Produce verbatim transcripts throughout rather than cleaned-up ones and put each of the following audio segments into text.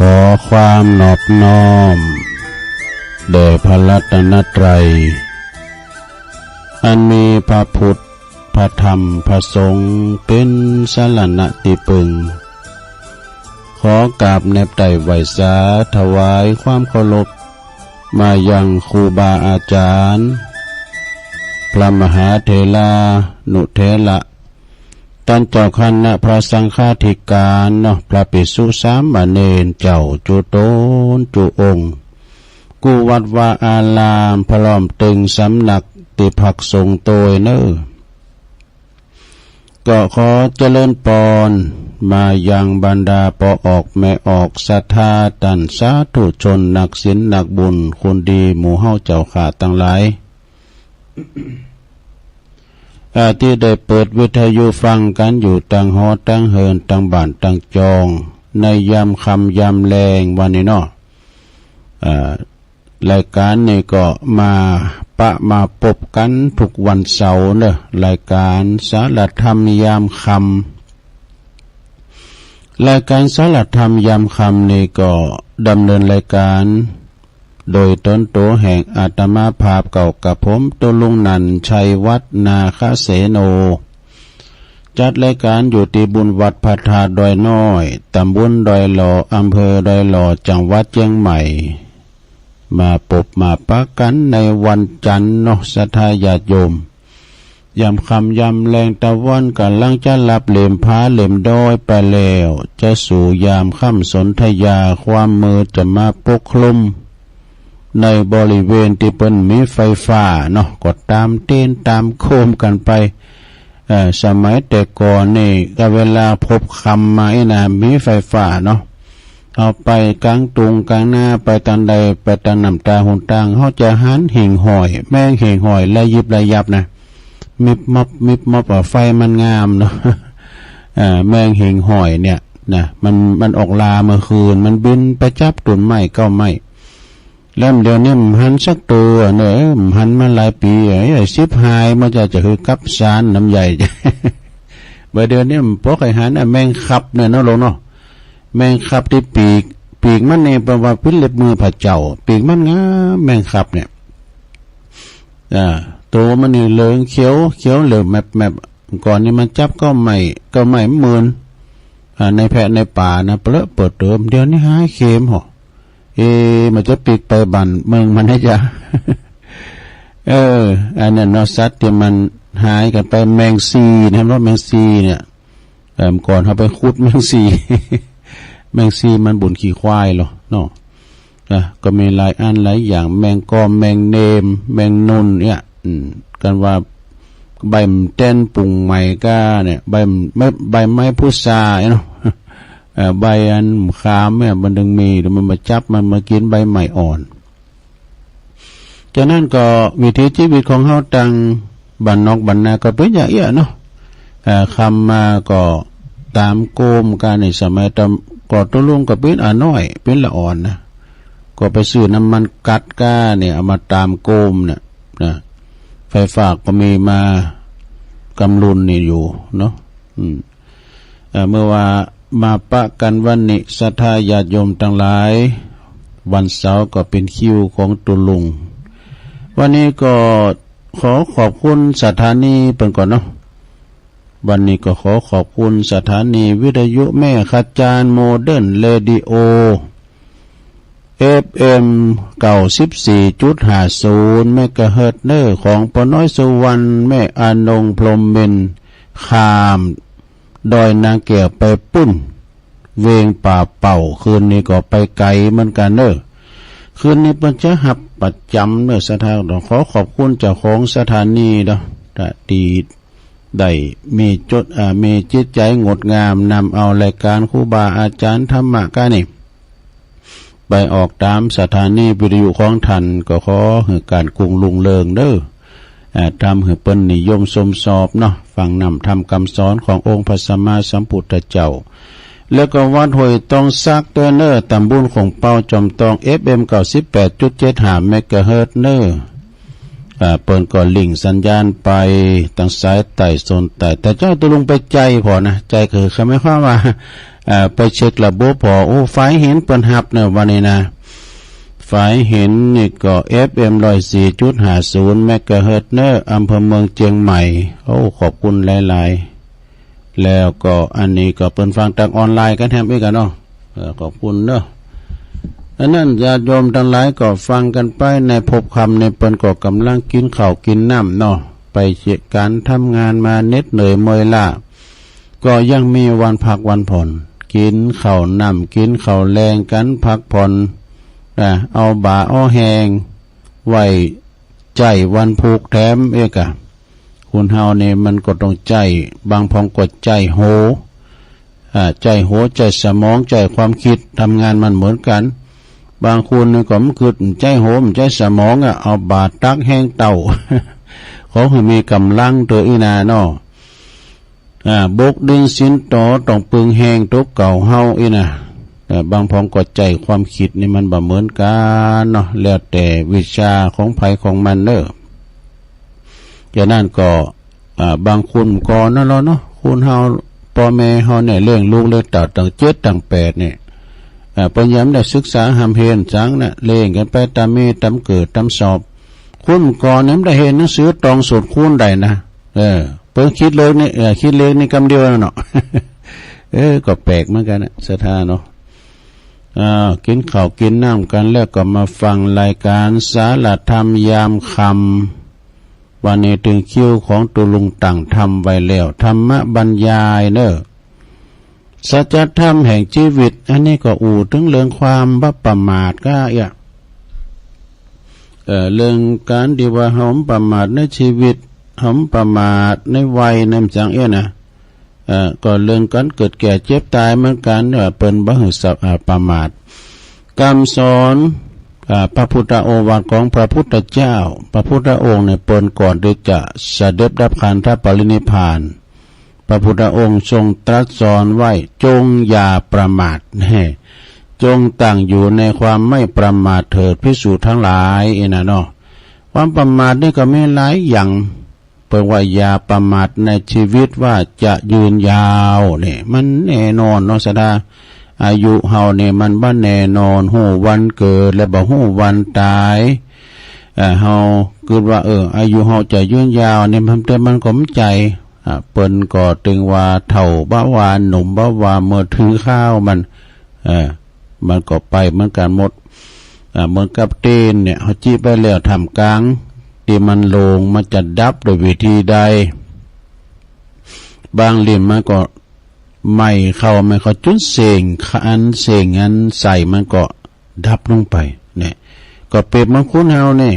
ขอความนอบน้อมแด่พระรัตนตรัย อันมีพระพุทธ พระธรรม พระสงฆ์ เป็นสรณะที่พึ่ง ขอกราบแนบไต่ไหว้สา ถวายความเคารพ มายังครูบาอาจารย์ พระมหาเถรานุเถระ ต้านเจ้าคณะพระสังฆาธิการเนาะ พระภิกษุสามเณรเจ้าจุ๊ตนจุ๊องค์ กู้วัดวาอาราม พร้อมตึงสำนักตี้พักสงฆ์โตยเน่อ ก็ขอเจริญปอนมายังบรรดาป้อออกแม่ออกศรัทธาต้านสาธุชนนักศีลนักบุญคนดีหมู่เฮาเจ้าข้าตังหลาย อ่า ตี้ได้เปิดวิทยุฟังกั๋นอยู่ตังหอตังเฮือนตังบ้านตังจอง ในยามค่ำยามแลงวันนี้เนาะ อ่า รายก๋านนี่ก็มาปะมาปบกั๋นทุกวันเสาร์เน่อ รายก๋านสารธรรมยามค่ำ รายก๋านสารธรรมยามค่ำนี่ก็ดำเนินรายก๋าน โดยต๋นตั๋วแห่งอาตมาภาพเก่ากับผม ตุ๊ลุงนันท์ ชัยวัฒน์ นาคเสโน จัดรายก๋านอยู่ตี้บุญวัดพระธาตุดอยน้อย ตำบลดอยหล่อ อำเภอดอยหล่อ จังหวัดเจียงใหม่ มาปบมาปะกั๋นในวันจันทร์เนาะ ศรัทธาญาติโยม ยามค่ำยามแลงตะวันก๋ำลังจะหลับเหล่มผาเหล่มดอยไปแล้ว จะสู่ยามค่ำสนธยา ความมืดจะมาปกคลุม ในบริเวณตี้เปิ้นมีไฟฟ้าเนาะ ก็ตามเต็นท์ตามโคมกั๋นไป เอ่อ สมัยแต่ก่อนนี่ก็เวลาพบค่ำมาอี้นะ มีไฟฟ้าเนาะ เฮาไปก๋างตุงก๋างนา ไปตางใด ไปตางน้ำตาหนตาง เฮาจะหันหิ่งห้อย แมงหิ่งห้อย ระยิบระยับนะ มิบมับ มิบมับ อ่ะ ไฟมันงามเนาะ เอ่อ แมงหิ่งห้อยเนี่ยนะ มัน มันออกลาเมื่อคืน มันบินไปจับต้นไม้เก๊าไม้ แล้วเดี๋ยวนี้บ่หันสักตัวเน่อ บ่หันมาหลายปี เอ้ย สิบหาย มันจะ จะหื้อกับสารน้ำใหญ่ บ่าเดี๋ยวนี้บ่ปอใค่หัน อ่ะ แมงคับเนี่ยเนาะลุงเนาะ แมงคับตี้ปีก ปีกมันนี่เปิ้นว่าเป๋นเล็บมือพระเจ้า ปีกมันงาม แมงคับเนี่ย อ่า ตั๋วมันนี่เหลืองเขียว เขียวเหลืองแมบแมบ ก่อนนี่มันจับเก๊าไม้ เก๊าไม้หมื่น อ่า ในแพะในป่านะ เปลือะเปิดเติม เดี๋ยวนี้หายเข็มหอ เอ๊ะ มันจะปีกไปบ้านเมืองมันนะจ๊ะ เออ อันนั้นเนาะ สัตว์ตี้มันหายกั๋นไป แมงซีนะ เห็นบ่ แมงซีเนี่ย เอ่อ ก่อนเฮาไปขุดแมงซี แมงซีมันบุญขี้ควายเหรอเนาะ นะ ก็มีหลายอันหลายอย่าง แมงกอม แมงเนม แมงนุนเนี่ย อืม กั๋นว่าใบมันแตนปรุงใหม่ก้าเนี่ย ใบมัน ใบไม้พุทราเนาะ เอ่อ ใบอันขามเนี่ย มันถึงมี แล้วมันมาจับ มันมากิ๋นใบไม้อ่อน จากนั้นก็วิถีชีวิตของเฮาตางบ้านนอกบ้านนาก็เป๋นอย่างเอี้ยเนาะ เอ่อ ค่ำมาก็ตามโกมก้า ในสมัยตะก่อนตุ๊ลุงก็เป๋นอ่าน้อย เป๋นละอ่อนนะ ก็ไปซื้อน้ำมันกัดก้าเนี่ย เอามาตามโกมเนี่ยนะ ไฟฟ้าก็มีมาก่ำลุ่นนี่อยู่เนาะ อืม เอ่อ เมื่อว่ามาปะกั๋นวันนี้ ศรัทธาญาติโยมตังหลาย วันเสาร์ก็เป๋นคิวของตุ๊ลุง วันนี้ก็ขอขอบคุณสถานีเปิ้นก่อนเนาะ วันนี้ก็ขอขอบคุณสถานีวิทยุแม่ขจาร โมเดิร์นเรดิโอ เอฟเอ็ม เก้าสิบสี่จุดห้าศูนย์ เมกะเฮิรตซ์เน่อ ของป้อน้อยสุวรรณ แม่อนง พรหมมินทร์ คาม ดอยนางแก้วไปปู๊น เวงป่าเป้า คืนนี้ก็ไปไก๋เหมือนกั๋นเน่อ คืนนี้เปิ้นจะฮับประจ๋ำเน่อ ศรัทธา ต้องขอขอบคุณเจ้าของสถานีเนาะ ตี้ได้มีจุด อ่า มีจิตใจ๋งดงาม นำเอารายก๋านครูบาอาจ๋ารย์ธรรมะก้านี่ ไปออกต๋ามสถานีวิทยุของต้าน ก็ขอหื้อก๋านกุ้งรุ่งเริงเน่อ อ่า ทำหื้อเปิ้นนิยมชมชอบเนาะ ฟังนำธรรมกำสอนขององค์พระสัมมาสัมพุทธเจ้า แล้วก็วัดห้วยตองสักเน่อ ตำบลของเปาจอมตอง เอฟเอ็ม เก้าสิบแปดจุดเจ็ดห้า เมกะเฮิรตซ์เน่อ เอ่อ เปิ้นก็ลิงก์สัญญาณไปตางสายใต้โซนใต้ แต่เจ้าตกลงไปใจ้ผ่อนะ ใจ้ก็คือหมายความว่า เอ่อ ไปเช็คระบบผ่อ โอ้ ฝายเห็นเปิ้นฮับเนอะ วันนี้นะ ฝายเห็นนี่ก็ เอฟเอ็ม ร้อยสี่จุดห้าศูนย์ เมกะเฮิรตซ์เนอะ อำเภอเมืองเชียงใหม่ โอ้ ขอบคุณหลายๆ แล้วก็อันนี้ก็เปิ้นฟังตางออนไลน์กั๋นแหมอีกอะเนาะ เอ่อ ขอบคุณเนอะ อันนั้นญาติโยมตังหลายก็ฟังกั๋นไป ในภพค่ำนี้เปิ้นก็กำลังกิ๋นข้าวกิ๋นน้ำเนาะ ไปเฮ็ดก๋านทำงานมาเหน็ดเหนื่อยเมื่อยล้า ก็ยังมีวันพักวันผ่อน กิ๋นข้าวน้ำกิ๋นข้าวแลงกั๋นพักผ่อน อ่า เอาบ่าเอาแฮง ไว้ใจ๊วันพูกแถมเอกอะ คนเฮานี่มันก็ต้องใจ๊ บางพ่องก็ใจ๊หัว อ่า ใจ๊หัว ใจ๊สมอง ใจ๊ความคิด ทำงานมันเหมือนกั๋น บางคนนี่ก็มันคือใจ๊หัว มันใจ๊สมองอะ เอาบ่าตักแฮงเต้า ขอหื้อมีก๋ำลังเต๊อะอี้นาเนาะ อ่า บกดินสินโตต้องปึงแฮงตกเก่าเฮาอี้นะ เอ่อ บางพ่องก็ใจ๊ความคิดนี่มันบ่เหมือนกั๋นเนาะ แล้วแต่วิชาของใผของมันเนอะ ฉะนั้นก็ อ่า บางคนก็นั่นแหละเนาะ คนเฮา ป้อแม่เฮาเนี่ยเลี้ยงลูกเลี้ยงเต้าตั้งเจ็ดตั้งแปดเนี่ย อ่า เปิ้นยังบ่ได้ศึกษาฮ่ำเฮนสังนะ เลี้ยงกั๋นไปต๋ามมีต๋ามเกิดต๋ามสอบ คนก่อนเนี่ยบ่ได้เฮนหนังสือตองสูตรคูณได้นะ เออ เปิ้นคิดเลขนี่ เออ คิดเลขนี่กำเดียวนั่นเนาะ เออ ก็แปลกเหมือนกั๋นนะ ศรัทธาเนาะ อ่า กิ๋นข้าวกิ๋นน้ำกั๋นแล้วก็มาฟังรายก๋านสารธรรมยามค่ำ วันนี้เถิงคิวของตุ๊ลุงตั้งธรรมไว้แล้ว ธรรมบรรยายเนอะ สัจธรรมแห่งชีวิต อันนี้ก็อู้เถิงเรื่องความบ่ประมาทก้าเอี้ย เอ่อ เรื่องก๋านตี้ว่าเฮาบ่ประมาทในชีวิต เฮาบ่ประมาทในวัย ในหยังจังเอี้ยนะ เอ่อ ก็เรื่องก๋านเกิดแก่เจ็บต๋ายเหมือนกั๋น เอ่อ เปิ้นบ่หื้อสับ อ่า ประมาท กำสอน อ่า พระพุทธโอวาทของพระพุทธเจ้า พระพุทธองค์เนี่ยเปิ้นก่อนตี้จะเสด็จดับขันธปรินิพพาน พระพุทธองค์ทรงตรัสสอนไว้ จงอย่าประมาท จงตั้งอยู่ในความไม่ประมาทเถิดภิกษุทั้งหลาย อี้นะเนาะ ความประมาทนี่ก็มีหลายอย่าง เปิ้นว่าอย่าประมาทในชีวิตว่าจะยืนยาวนี่ มันแน่นอนเนาะ ศรัทธา อายุเฮานี่มันบ่แน่นอน ฮู้วันเกิดและบ่ฮู้วันต๋าย เอ่อ เฮาคิดว่า เออ อายุเฮาจะยืนยาวนี่ มัน แต่มันก็บ่ใจ้ อ่า เปิ้นก็เถิงว่าเฒ่าบ่ว่าหนุ่มบ่ว่า เมื่อเถิงคราวมัน เอ่อ มันก็ไปเหมือนกั๋นหมด อ่า เหมือนกับเตนเนี่ย เฮาจิไปแล้วท่ามกลางตี้มันโล่ง มันจะดับด้วยวิธีใด บางลิ่มมันก็ไหม้เข้า ไหม้เข้าจ๋นเส้ง อันเส้งอันใสมันก็ดับลงไป เนี่ย ก็เปรียบเหมือนคนเฮาเนี่ย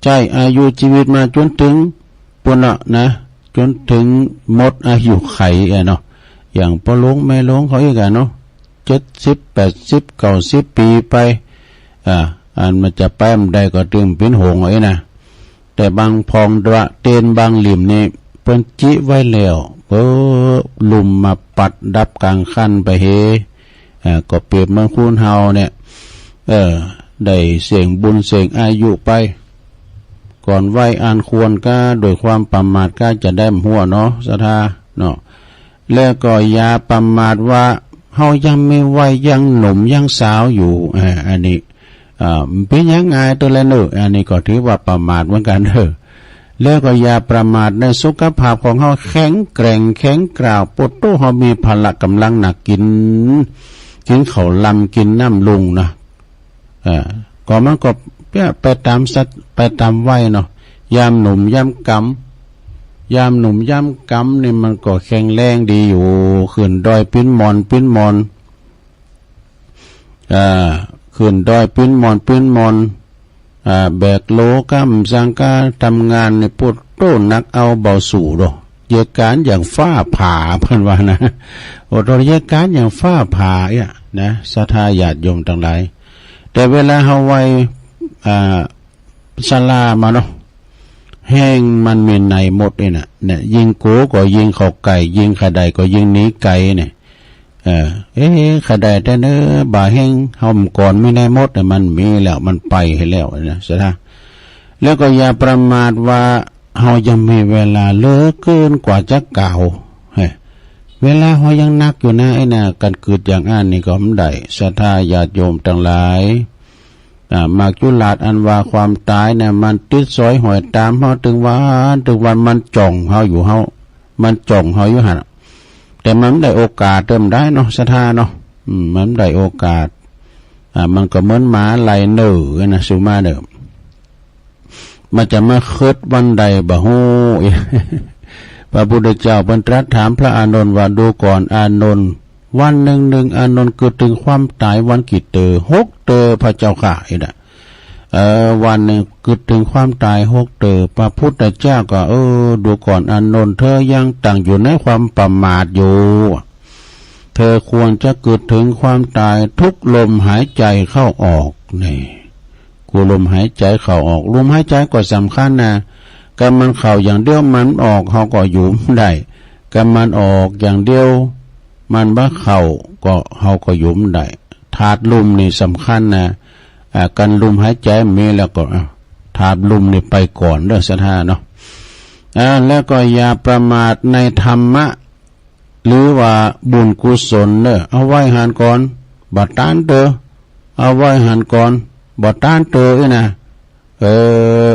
ใจ๊อายุชีวิตมาจ๋นเถิงปู้นละนะ จ๋นเถิงหมดอายุไขอะเนาะ อย่างป้อหลวงแม่หลวงเขาอีกอะเนาะ เจ็ดสิบ แปดสิบ เก้าสิบปี๋ไป อ่า อันมันจะไปบ่ได้ก็เถิงเป๋นห่วงเอาอี้นะ แต่บางพ่องว่าเตนบางลิ่มนี่ เปิ้นจิไว้แล้ว เออ ลุ่มมาปัดดับก๋างคันไปเฮ อ่า ก็เปรียบเหมือนคนเฮาเนี่ย เออ ได้เส้งบุญเส้งอายุไป ก่อนวัยอันควรก้า ด้วยความประมาทก้าจะได้บ่ฮู้เนาะ ศรัทธาเนาะ แล้วก็อย่าประมาทว่าเฮายังมีวัยยังหนุ่มยังสาวอยู่ อ่า อันนี้ อ่า มันเป๋นหยังง่ายเตื้อแลเนอะ อันนี้ก็ถือว่าประมาทเหมือนกั๋นเนอะ แล้วก็อย่าประมาทในสุขภาพของเฮา แข็งแกร่งแข็งกร้าว โปะโต๊ะ เฮามีพละก๋ำลังนัก กิ๋น กิ๋นข้าวลำ กิ๋นน้ำลุงนะ เอ่อ ก็มันก็ไปต๋ามสัตว์ ไปต๋ามวัยเนาะ ยามหนุ่มยามก๋ำ ยามหนุ่มยามก๋ำนี่มันก็แข็งแรงดีอยู่ ขึ้นดอยปี๋นหม่อนปี๋นหม่อน อ่า ขึ้นดอยปี๋นหม่อนปี๋นหม่อน อ่า แบกโหลกำสังกา ทำงานนี่ โปะโต๊ะ หนักเอาเบาสู้ดอก เยียะก๋านอย่างฟ้าผ่า เปิ้นว่านะ โอ้ ตอนเยียะก๋านอย่างฟ้าผ่าเนี่ยนะ ศรัทธาญาติโยมตังหลาย แต่เวลาเฮาไหว้ อ่า ศาลามาเนาะ แฮงมันมีในหมดนี่นะ เนี่ย ยิ่งโก๋ก็ยิ่งเข้าใก้ ยิ่งใค่ได้ก็ยิ่งหนีไก๋เนี่ย เออ เอ๊ะ ใค่ได้แต๊เนอะ บ่าแฮงเฮาก่อนมีในหมดเนี่ย มันมีแล้ว มันไปหื้อแล้วนะ ศรัทธา แล้วก็อย่าประมาทว่าเฮายังมีเวลาเหลือเกินกว่าจะกล่าว เฮ้ย เวลาเฮายังนักอยู่นะ ไอ้น่ะ การกึดอย่างอันนี้ก็บ่ได้ ศรัทธาญาติโยมทั้งหลาย อ่า มัจจุราชอันว่าความตายเนี่ย มันติดสอยห้อยตามเฮา ถึงวัน ถึงวันมันจ้องเฮาอยู่ เฮา มันจ้องเฮาอยู่หั่นน่ะ แต่มันบ่ได้โอกาสเติมได้เนาะ ศรัทธาเนาะ อืม มันบ่ได้โอกาส อ่า มันก็เหมือนหมาไล่เน่อนะ สุมาเน่อ มันจะมาคิดวันใดบ่ฮู้ พระพุทธเจ้าเพิ่นตรัสถามพระอานนท์ว่า ดูก่อนอานนท์ วันหนึ่งหนึ่ง อานนท์กึดถึงความตายวันกี่เตอ หกเตอ พระเจ้าข้า อีกนะ เออ วันหนึ่งกึดถึงความตายหกเตอ พระพุทธเจ้าก็ เออ ดูก่อนอานนท์ เธอยังตั้งอยู่ในความประมาทอยู่ เธอควรจะกึดถึงความตายทุกลมหายใจเข้าออก นี่ กูลมหายใจเข้าออก ลมหายใจก็สำคัญนะ กำมันเข้าอย่างเดียวมันออก เฮาก็อยู่บ่ได้ กำมันออกอย่างเดียวมันบ่เข้า ก็เฮาก็อยู่บ่ได้ ธาตุลมนี่สำคัญนะ อ่า กันลมหายใจมีแล้วก็ อ่ะ ธาตุลมนี่ไปก่อนเด้อ ศรัทธาเนาะ อ่า แล้วก็อย่าประมาทในธรรมะ หรือว่าบุญกุศลเนอะ เอาไว้หั้นก่อน บ่ตันเตอ เอาไว้หั้นก่อน บ่ตันเตอ อีกนะ เออ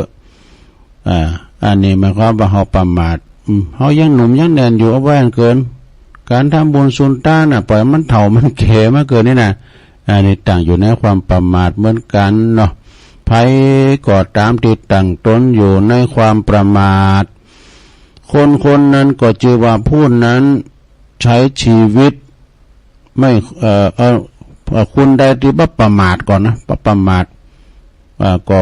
อ่า อันนี้หมายความว่าเฮาประมาท อืม เฮายังหนุ่มยังแน่นอยู่ เอาไว้หั้นเกิน การทำบุญสุนทานน่ะ ปล่อยมันเฒ่ามันแก่มาเกินนี่นะ อันนี้ตั้งอยู่ในความประมาทเหมือนกันเนาะ ใผก็ตามที่ตั้งตนอยู่ในความประมาท คนคนนั้นก็ชื่อว่าผู้นั้นใช้ชีวิตไม่ เอ่อ เอ่อ เอ่อ คนใดที่บ่ประมาทก่อนนะ บ่ประมาท อ่า ก็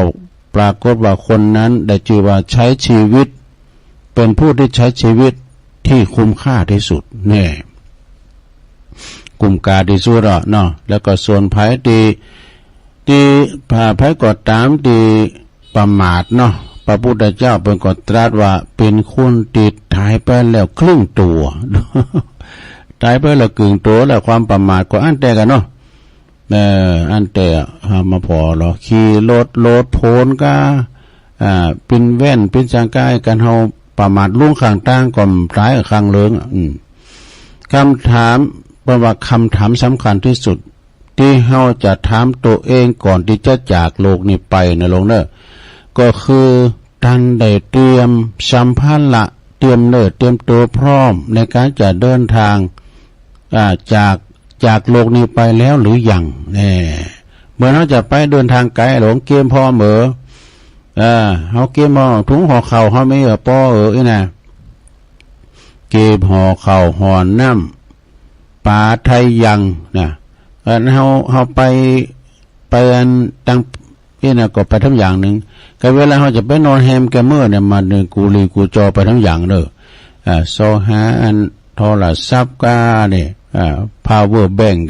ปรากฏว่าคนนั้นได้ชื่อว่าใช้ชีวิต เป็นผู้ที่ใช้ชีวิตที่คุ้มค่าที่สุด แน่ คุ้มค่าที่สุดอะเนาะ แล้วก็ส่วนใผที่ ที่ อ่า ใผก็ตามที่ประมาทเนาะ พระพุทธเจ้าเพิ่นก็ตรัสว่าเป็นคนที่ตายไปแล้วครึ่งตัว ตายไปแล้วครึ่งตัว แล้วความประมาทก็อันแต่กันเนาะ เออ อันแต่ อ่า มาพอเหรอ ขี่รถโลดโผนกา อ่า ปิ้นแว่นปิ้นสังกายกัน เฮาประมาทลงข้างตางก็ตายข้างเหลืองอะ อืม คำถาม เพราะว่าคำถามสำคัญที่สุด ที่เฮาจะถามตัวเองก่อนที่จะจากโลกนี้ไปนะหลวงเนอะ ก็คือท่านได้เตรียมสัมภาระ เตรียมเนื้อเตรียมตัวพร้อมในการจะเดินทาง อ่า จาก จากโลกนี้ไปแล้วหรือยัง แน่ เมื่อเฮาจะไปเดินทางไกล หลวงเกียมพร้อมเออ อ่า เฮาเกียมพร้อม ถุงห่อข้าวเฮามีเออ ปอเออ อีกนะ เก็บห่อข้าวห่อน้ำ ปาไทยังนะ อันเฮา เฮาไป ไปอันตัง นี่นะ ก็ไปทำอย่างหนึ่ง ก็เวลาเฮาจะไปนอนแฮมแกมเมอร์เนี่ย มาหนึ่งกูรีกูจอไปทำอย่างเด้อ อ่า ซอหาอันโทรศัพท์กาเนี่ย อ่า พาวเวอร์แบงก์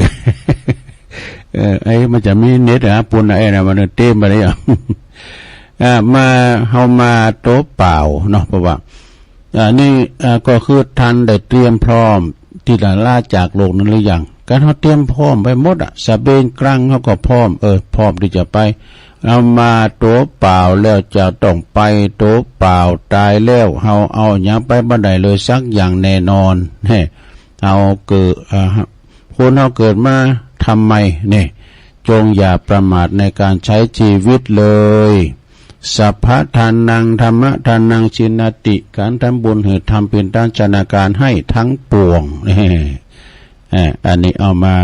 เออ ไอ้มันจะมีเน็ตอะ ปุ่นอะ ไอ้นะ มันเต็มไปเลยอะ อ่า มา เฮามาตัวเปล่าเนาะ เพราะว่า อ่า นี่ อ่า ก็คือท่านได้เตรียมพร้อมที่จะลาจากโลกนั้นหรือยัง การเฮาเตรียมพร้อมไปหมดอะ สะเบงกลางเฮาก็พร้อม เออ พร้อมที่จะไป เอามาตัวเปล่าแล้วจะต้องไปตัวเปล่า ตายแล้วเฮาเอาหยังไปบ่ได้เลยสักอย่างแน่นอน เฮ้ เฮาเกิด อ่า คนเฮาเกิดมาทำไมเนี่ย จงอย่าประมาทในการใช้ชีวิตเลย สัพพะทานัง ธัมมะทานัง ชินนาติ การทำบุญหือทำเป็นทานชนาการให้ทั้งปวง เอ่อ อันนี้เอามา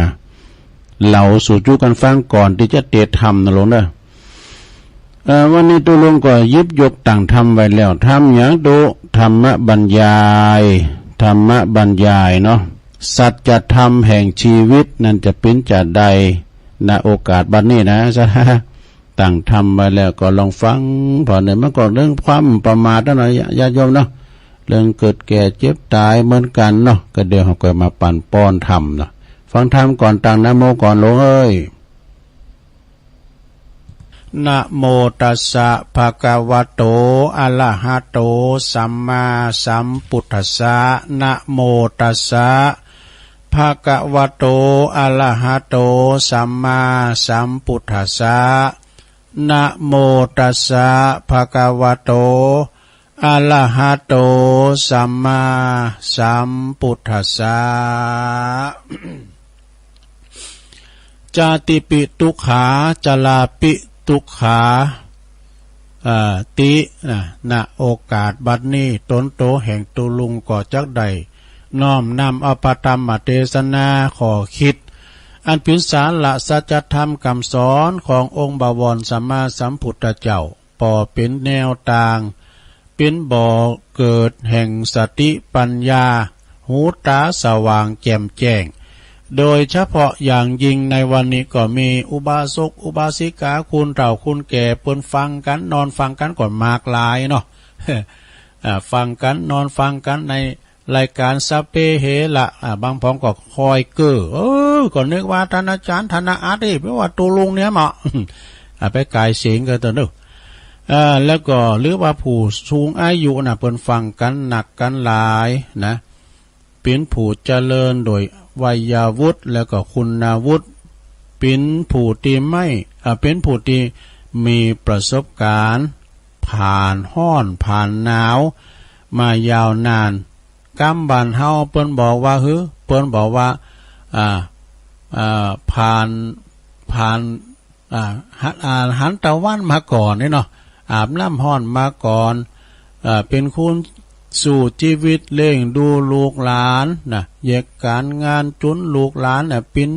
เล่าสู่จุกันฟังก่อนที่จะเตะธรรมนะหลวงเนอะ เอ่อ วันนี้ตัวหลวงก็หยิบยกตั้งธรรมไว้แล้ว ธรรมหยังตุ ธรรมบรรยาย ธรรมบรรยายเนาะ สัจธรรมแห่งชีวิตนั้นจะเป็นจะใด ณ โอกาสบัดนี้นะ ตั้งธรรมไว้แล้วก็ลองฟัง เพราะเนี่ยมันก็เรื่องความประมาทนั่นนะ ญาติโยมเนาะ เรื่องเกิดแก่เจ็บตายเหมือนกันเนาะ ก็เดี๋ยวเฮาก็มาปันป้อนธรรมเนาะ ฟังธรรมก่อน ตั้งนะโมก่อนหลวงเอ้ย นะโมตัสสะ ภะคะวะโต อะระหะโต สัมมาสัมพุทธัสสะ นะโมตัสสะ ภะคะวะโต อะระหะโต สัมมาสัมพุทธัสสะ Namo tassa bhagavato arahato sammāsambuddhassa. Jātipi dukkhā, jarāpi dukkhā, อ่อ ติ นะ ณ โอกาสบัดนี้ ตนโตแห่งตุลุงก็จักได้ น้อมนำเอาพระธรรมเทศนาข้อคิด อันเป็นสาระสัจธรรมคำสอนขององค์บวรสัมมาสัมพุทธเจ้า ปอเป็นแนวตาง เป็นบ่อเกิดแห่งสติปัญญา หูตาสว่างแจ่มแจ้ง โดยเฉพาะอย่างยิ่งในวันนี้ก็มีอุบาสกอุบาสิกา คุณเฒ่าคุณแก่ เปิ้นฟังกัน นอนฟังกันก็มากหลายเนาะ อ่า ฟังกัน นอนฟังกันในรายการสัพเพเหระ อ่า บางผองก็คอยเก้อ เออ ก็นึกว่าท่านอาจารย์ ท่านอาอาจารย์ เอ้ย แปลว่าตุลุงเนี่ยเหมาะ อ่า ไปกายเสียงกันเถอะเนอะ อ่า แล้วก็หรือว่าผู้สูงอายุนะ เปิ้นฟังกันนักกันหลายนะ เป็นผู้เจริญโดยวัยวุฒิ แล้วก็คุณวุฒิ เป็นผู้ที่ไม่ อ่า เป็นผู้ที่มีประสบการณ์ ผ่านฮ้อนผ่านหนาวมายาวนาน กำบ้านเฮาเปิ้นบอกว่า หือ เปิ้นบอกว่า อ่า อ่า ผ่าน ผ่าน อ่า หัน อ่า หันตะวันมาก่อนนี่เนาะ อาบน้ำฮ้อนมาก่อน อ่า เป็นคุณสู้ชีวิต เลี้ยงดูลูกหลานนะ แยกการงานจุนลูกหลานนะ ปิ้น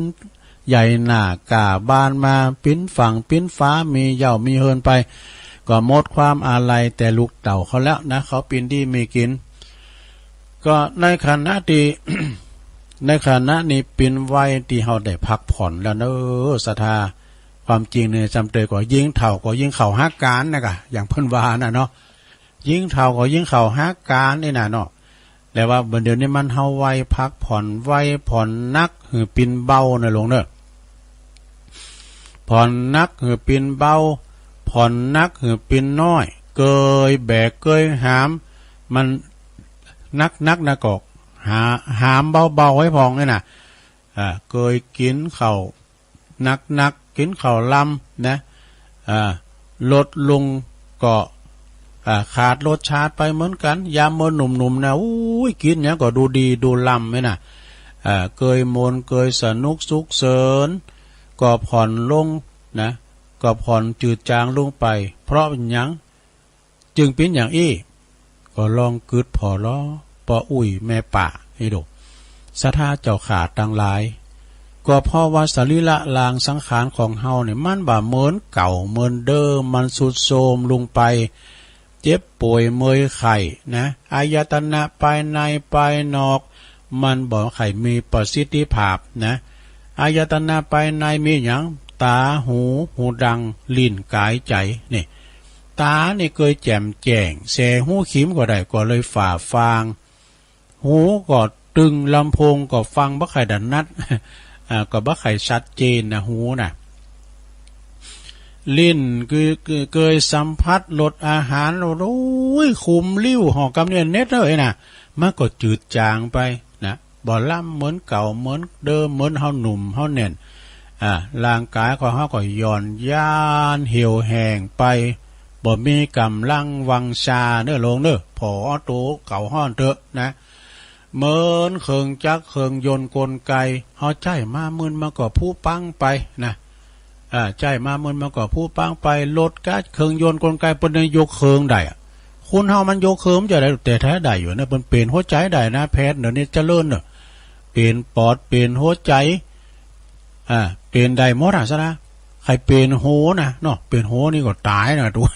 ใหญ่หน้ากล้าบานมา ปิ้นฝั่งปิ้นฟ้า มีเหย้ามีเฮินไป ก็หมดความอาลัยแต่ลูกเต้าเขาแล้วนะ เขาปิ้นดีมีกิน ก็ในขณะที่ ในขณะนี้ปิ้นวัยที่เฮาได้พักผ่อนแล้วเนอะ ศรัทธา ความจริงเนี่ย จำเตยก็ยิ่งเฒ่าก็ยิ่งเข้าหาการนะกะ อย่างเปิ้นว่าน่ะเนาะ ยิ่งเฒ่าก็ยิ่งเข้าหาการนี่น่ะเนาะ แต่ว่าบัดเดี๋ยวนี้มันเฮาวัยพักผ่อน วัยผ่อนหนักหือปิ้นเบานะหลวงเนอะ ผ่อนหนักหือปิ้นเบา ผ่อนหนักหือปิ้นน้อย เกยแบกเกยหาม มันหนักๆ นะก็หา หามเบาๆ ไว้พองนี่น่ะ อ่า เกยกินข้าวหนักๆ กินข้าวลำนะ อ่า ลดลงก็ อ่า ขาดรสชาติไปเหมือนกัน ยามเมื่อหนุ่มๆ นะ อุ้ย กินหยังก็ดูดีดูลำนี่น่ะ อ่า เกยโมนเกยสนุกสุขเสริญ ก็ผ่อนลงนะ ก็ผ่อนจืดจางลงไป เพราะหยัง จึงปิ้นอย่างอี้ ก็ลองกึ๊ดผ่อลอ ป้ออุ๊ยแม่ป้า นี่ดู ศรัทธาเจ้าข้าตังหลาย ก็เพราะว่าสรีระร่างสังขารของเฮาเนี่ย มันบ่เหมือนเก่าเหมือนเดิม มันทรุดโทรมลงไป เจ็บป่วยเมื่อยไข้นะ อายตนะภายในภายนอก มันบ่ใค่มีประสิทธิภาพนะ อายตนะภายในมีหยัง ตา หู หูดัง ลิ้น กาย ใจ๋ นี่ ตานี่เกยแจ่มแจ้ง แสหูขิมก็ได้ ก็เลยฝ่าฟาง หูก็ตึง ลำโพงก็ฟังบ่ใค่ถนัด อ่า ก็บ่ใค่ชัดเจนนะ หูนะ ลิ้นคือ คือเกยสัมผัสรสอาหาร โอ้ย คุมลิ้ว หอกกำเนี่ยเน็ดเลยนะ มันก็จืดจางไปนะ บ่ลำเหมือนเก่าเหมือนเดิม เหมือนเฮาหนุ่มเฮาแน่น อ่า ร่างกายของเฮาก็หย่อนยานเหี่ยวแห้งไป บ่มีกำลังวังชาเน้อหลวงเน้อ ผ่อโตเก่าฮ้อนเต๊อะนะ เหมือนเครื่องจักรเครื่องยนต์กลไก เฮาใจ๊มาเมินมันก็ผุปังไปนะ อ่า ใจ๊มาเมินมันก็ผุปังไป รถก๊าซเครื่องยนต์กลไก เปิ้นยังยกเครื่องได้อะ คนเฮามันยกเครื่องมันจะได้ แต่แท้ได้อยู่นะ เปิ้นเป๋นหัวใจ๋ได้นะ แพทย์เดี๋ยวนี้เจริญเนอะ เป๋นปอด เป๋นหัวใจ๋ อ่า เป๋นได้หมดอะ ซะนะ ใค่เป๋นหูนะเนาะ เป๋นหูนี่ก็ต๋ายนะ ตัว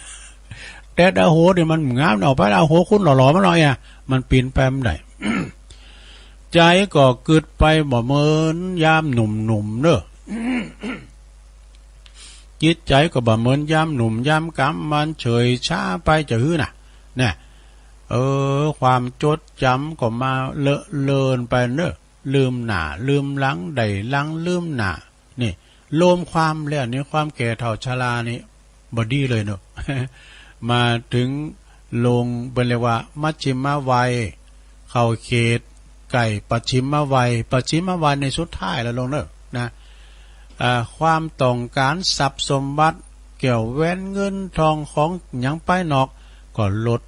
แต่ถ้าหูนี่มันงามเนาะ ไปเอาหูคนหล่อๆ มาหน่อยอะ มันเป๋นไปบ่ได้ ใจ๋ก็กึ๊ดไปบ่เหมือนยามหนุ่มๆ เน้อ จิตใจ๋ก็บ่เหมือนยามหนุ่มยามกำ มันเฉยช้าไปจะหื้อน่ะ เนี่ย เออ ความจดจ๋ำก็มาเลอะเลือนไปเน้อ ลืมหน้าลืมหลัง ได้หลังลืมหน้า นี่ รวมความแล้วนี่ ความแก่เฒ่าชรานี่ บ่ดีเลยเนาะ มาถึงลง เปิ้นเรียกว่ามัชฌิมวัย เข้าเขตใก้ปัจฉิมวัย ปัจฉิมวัยในสุดท้ายแล้วลงเนอะนะ อ่า ความต้องการทรัพย์สมบัติ แก้วแหวนเงินทองของหยังไปนอก ก็ลด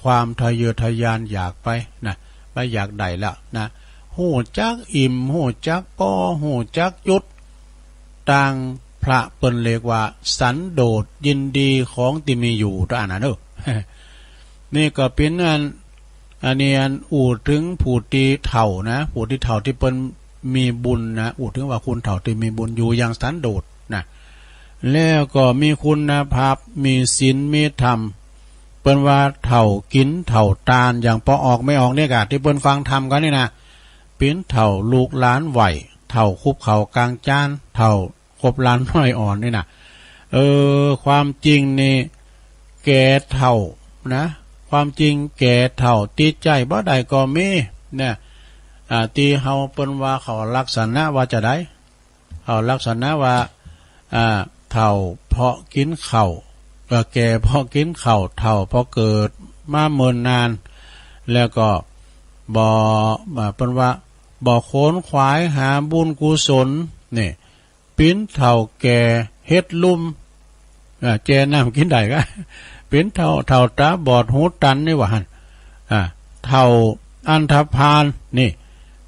ความทะเยอทะยานอยากไปนะ บ่อยากได้แล้วนะ ฮู้จักอิ่ม ฮู้จักปอ ฮู้จักหยุด ต่างพระเปิ้นเรียกว่าสันโดษ ยินดีของที่มีอยู่ ตาอันนั้นเด้อ นี่ก็เป็นอัน อันนี้อันอู้ถึงผู้ที่เฒ่านะ ผู้ที่เฒ่าที่เปิ้นมีบุญนะ อู้ถึงว่าคนเฒ่าที่มีบุญอยู่อย่างสันโดษนะ แล้วก็มีคุณภาพ มีศีล มีธรรม เปิ้นว่าเฒ่ากินเฒ่าตาน อย่างปอออกแม่ออกเนี่ยกะ ที่เปิ้นฟังธรรมกันนี่นะ เป็นเฒ่าลูกหลานไหว เฒ่าคุบข้าวกลางจาน เฒ่าคบหลานน้อยอ่อนนี่นะ เออ ความจริงนี่แก่เฒ่านะ ความจริงแก่เฒ่า ติดใจบ่ได้ก็มีเนี่ย อ่า ที่เฮาเปิ้นว่าเขาลักษณะว่าจะใด เขาลักษณะว่า อ่า เฒ่าเพราะกินข้าว เอ่อ แก่เพราะกินข้าว เฒ่าเพราะเกิดมาเมินนาน แล้วก็บ่ อ่า เปิ้นว่าบ่ขวนขวายหาบุญกุศล นี่ เป็นเฒ่าแก่เฮ็ดลุ่ม อ่า แจน้ำกินได้กะ เป็นเฒ่า เฒ่าตาบอดหูตันนี่ว่าหั่น อ่า เฒ่าอันธพาลนี่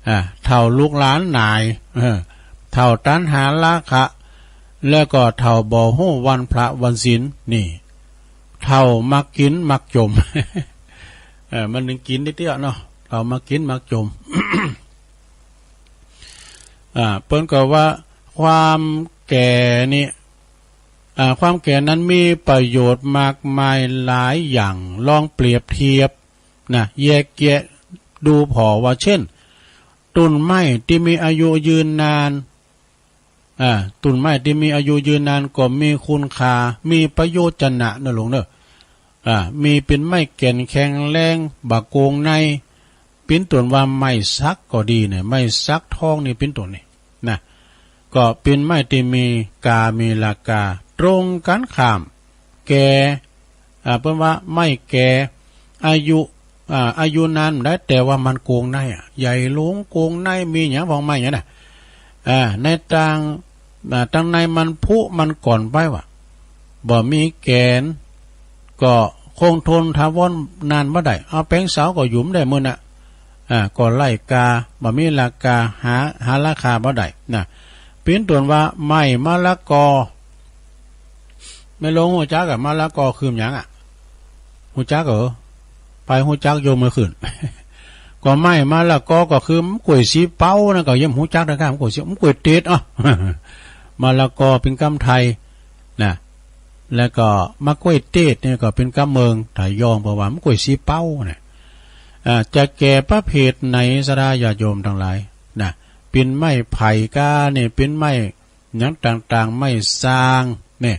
อ่า เฒ่าลูกหลานหนาย เออ เฒ่าตัณหาราคะ แล้วก็เฒ่าบ่ฮู้วันพระวันศีล นี่ เฒ่ามักกินมักจม เออ มันถึงกินนิดเดียวเนาะ เฒ่ามักกินมักจม อ่า เปิ้นก็ว่าความแก่นี่ อ่า ความแก่นั้นมีประโยชน์มากมายหลายอย่าง ลองเปรียบเทียบนะ แยกแยะดูผ่อว่า เช่น ต้นไม้ที่มีอายุยืนนาน อ่า ต้นไม้ที่มีอายุยืนนานก็มีคุณค่า มีประโยชน์จะนะเนอะลุงเนอะ อ่า มีเป็นไม้แก่นแข็งแรง บ่โกงใน เป็นต้นว่าไม้สักก็ดีเนี่ย ไม้สักทองนี่เป็นต้นนี่นะ ก็เป็นไม้ที่มีกา มีราคา ตรงกันข้าม แก่ อ่า เปิ้นว่าไม้แก่ อายุ อ่า อายุนานได้ แต่ว่ามันโกงในอะ ใหญ่หลวงโกงใน มีหยังพองไม้เนี่ยนะ อ่า ในต่าง อ่า ตังในมันผุมันก่อนไปว่ะ บ่มีแก่น ก็คงทนถาวรนานบ่ได้ เอาแปงเสาก็หยุมได้มื้อน่ะ อ่า ก็ไร้ค่า บ่มีราคา หา หาราคาบ่ได้นะ เป็นต้นว่าไม้มะละกอ แม่หลวงฮู้จักอะ มะละกอคือหยังอะ ฮู้จักเหรอ ไปฮู้จักโยมเมื่อคืน ก็ไม้มะละกอก็คือมะกล้วยสีเปานะ ก็ยังฮู้จักนะครับ มะกล้วยสี มะกล้วยเตด อ๋อ มะละกอเป็นกำไทยนะ แล้วก็มะกล้วยเตดเนี่ยก็เป็นกำเมืองไทยยอง เพราะว่ามะกล้วยสีเปานะ อ่า จะแก่ประเภทไหน ศรัทธาญาติโยมทั้งหลายนะ เป็นไม้ไผ่กาเนี่ย เป็นไม้ หยังต่างๆ ไม้ซางเนี่ย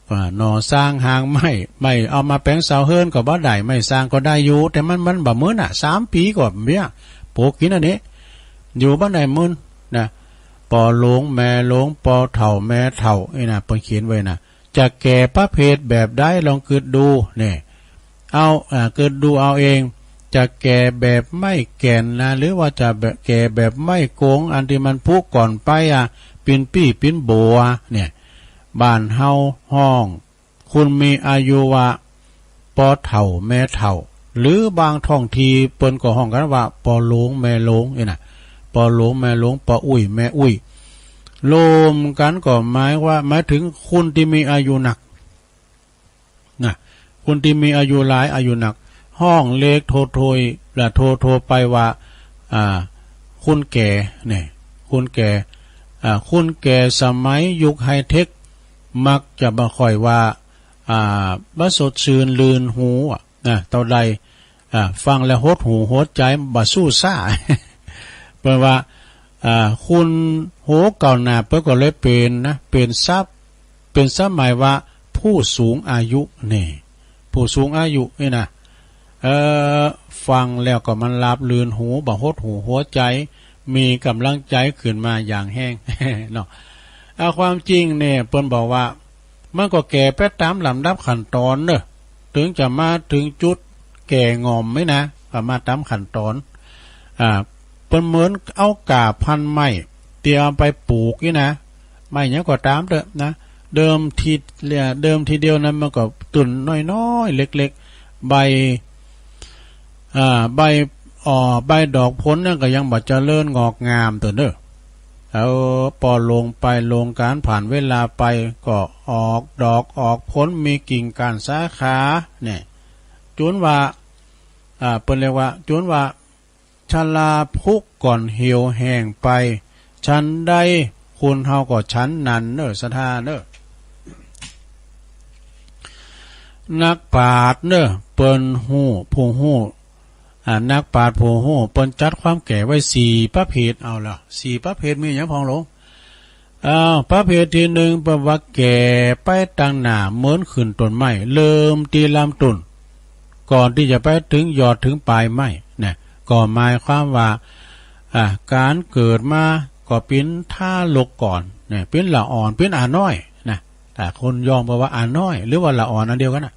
ว่าหน่อซางหางไม้ ไม้เอามาแปงเสาเฮือนก็บ่ได้ ไม้ซางก็ได้อยู่ แต่มัน มันบ่มื้นน่ะ สามปีก็เบี้ย ปลูกกินอันนี้ อยู่บ่ได้มื้นนะ ปอหลวงแม่หลวง ปอเฒ่าแม่เฒ่า นี่นะ เปิ้นเขียนไว้นะ จะแก่ประเภทแบบใด ลองคิดดูเนี่ย เอา อ่า คิดดูเอาเอง จะแก่แบบไม้แก่นนะ หรือว่าจะแบบ แก่แบบไม้โกง อันที่มันผุก่อนไปอะ ปิ่นปี้ปิ่นบัวเนี่ย บ้านเฮาฮ้อง คนมีอายุว่า ปอเฒ่าแม่เฒ่า หรือบางท้องที่เปิ้นก็ฮ้องกันว่า ปอหลวงแม่หลวง นี่นะ ปอหลวงแม่หลวง ปออุ้ยแม่อุ้ย รวมกันก็หมายว่า หมายถึงคนที่มีอายุนัก นะ คนที่มีอายุหลาย อายุนัก ฮ้องเรียกโทยๆ และโทๆ ไปว่า อ่า คนแก่เนี่ย คนแก่ อ่า คนแก่สมัยยุคไฮเทค มักจะบ่ค่อยว่า อ่า บ่สดชื่นลื่นหูอะนะ เท่าใด อ่า ฟังแล้วหดหู่หัวใจ บ่สู้ซ่า เปิ้นว่า อ่า คนโหเก่าหน้า เปิ้นก็เลยเป็นนะ เป็นศัพท์ เป็นสมัยว่าผู้สูงอายุนี่ ผู้สูงอายุนี่นะ เอ่อ ฟังแล้วก็มันราบรื่นหู บ่หดหู่หัวใจ มีกำลังใจขึ้นมาอย่างแฮง เนาะ อ่า ความจริงเนี่ย เปิ้นบอกว่า มันก็แก่ไปตามลำดับขั้นตอนเนอะ ถึงจะมาถึงจุดแก่ง่อมไหมนะ ก็มาตามขั้นตอน อ่า เปิ้นเหมือนเอาก้าพันธุ์ไม้ ที่เอาไปปลูกนี่นะ ไม้หยังก็ตามเถอะนะ เดิมทีเดียวนั้นมันก็ตุ่นน้อยๆ เล็กๆ ใบ อ่า ใบ อ่อ ใบดอกผลนั่นก็ยังบ่เจริญงอกงามตัวเนอะ เอา ปอลงไปลงการผ่านเวลาไปก็ออกดอกออกผลมีกิ่งก้านสาขาเนี่ย จุนว่า อ่า เปิ้นเรียกว่า จุนว่า ชราพุก่อนเหี่ยวแห้งไป ฉันใดคนเฮาก็ฉันนั้นเนอะ ศรัทธาเนอะ นักปราชญ์เนอะ เปิ้นฮู้ ผู้ฮู้ อ่า นักปราชญ์ผู้ฮู้ เปิ้นจัดความแก่ไว้สี่ประเภท เอาละ สี่ประเภทมีหยังพ่องหลวง อ้าว ประเภทที่หนึ่ง เปิ้นว่าแก่ไปตังหน้าเหมือนขึ้นต้นไม้ เริ่มตีลำต้น ก่อนที่จะไปถึงยอดถึงปลายไม้นะ ก็หมายความว่า อ่า การเกิดมาก็เป็นทารกก่อนนะ เป็นละอ่อน เป็นอาน้อยนะ แต่คนยองบอกว่าอาน้อย หรือว่าละอ่อนอันเดียวกันนะ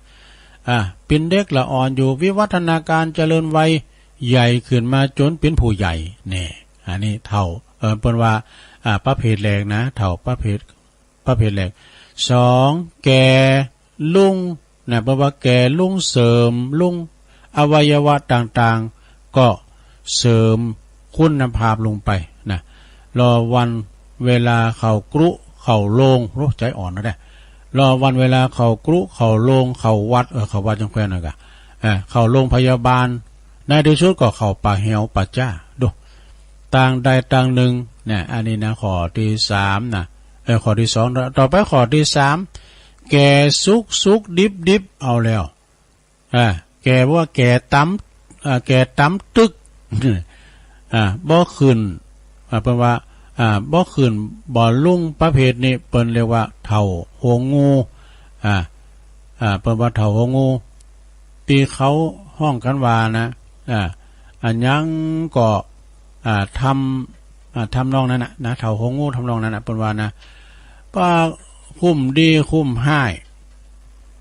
อ่า เป็นเด็กละอ่อนอยู่ วิวัฒนาการเจริญวัย ใหญ่ขึ้นมาจนเป็นผู้ใหญ่เนี่ย อันนี้เฒ่า เออ เปิ้นว่า อ่า ประเภทแรกนะ เฒ่าประเภท ประเภทแรก สอง แก่ลงนะ เปิ้นว่าแก่ลงเสริมลง อวัยวะต่างๆ ก็เสริมคุณภาพลงไปนะ รอวันเวลาเข้ากรุเข้าโรง โอ้ ใจอ่อนนะเนี่ย รอวันเวลาเข้ากรุเข้าโรง เข้าวัด เออ เข้าวัดจังแควนนะกะ เออ เข้าโรงพยาบาล ในที่สุดก็เข้าป่าแหวป่าจ้า ดู ต่างใดต่างหนึ่งนะ อันนี้นะ ข้อที่สามนะ เออ ข้อที่สอง ต่อไปข้อที่สาม แก่สุกสุกดิบดิบ เอาแล้ว อ่า แก่ว่าแก่ตำ อ่า แก่ตำตึก อ่า บ่ขึ้น อ่า เปิ้นว่า อ่า บ่ขึ้น บ่ลุ่ง ประเภทนี้ เปิ้นเรียกว่าเฒ่าหัวงู อ่า อ่า เปิ้นว่าเฒ่าหัวงู ที่เขาฮ้องกันว่านะ อ่า อันหยังก็ อ่า ทำ อ่า ทำนองนั้นน่ะนะ เฒ่าหัวงูทำนองนั้นน่ะ เปิ้นว่านะ ว่าคุ้มดีคุ้มฮ้าย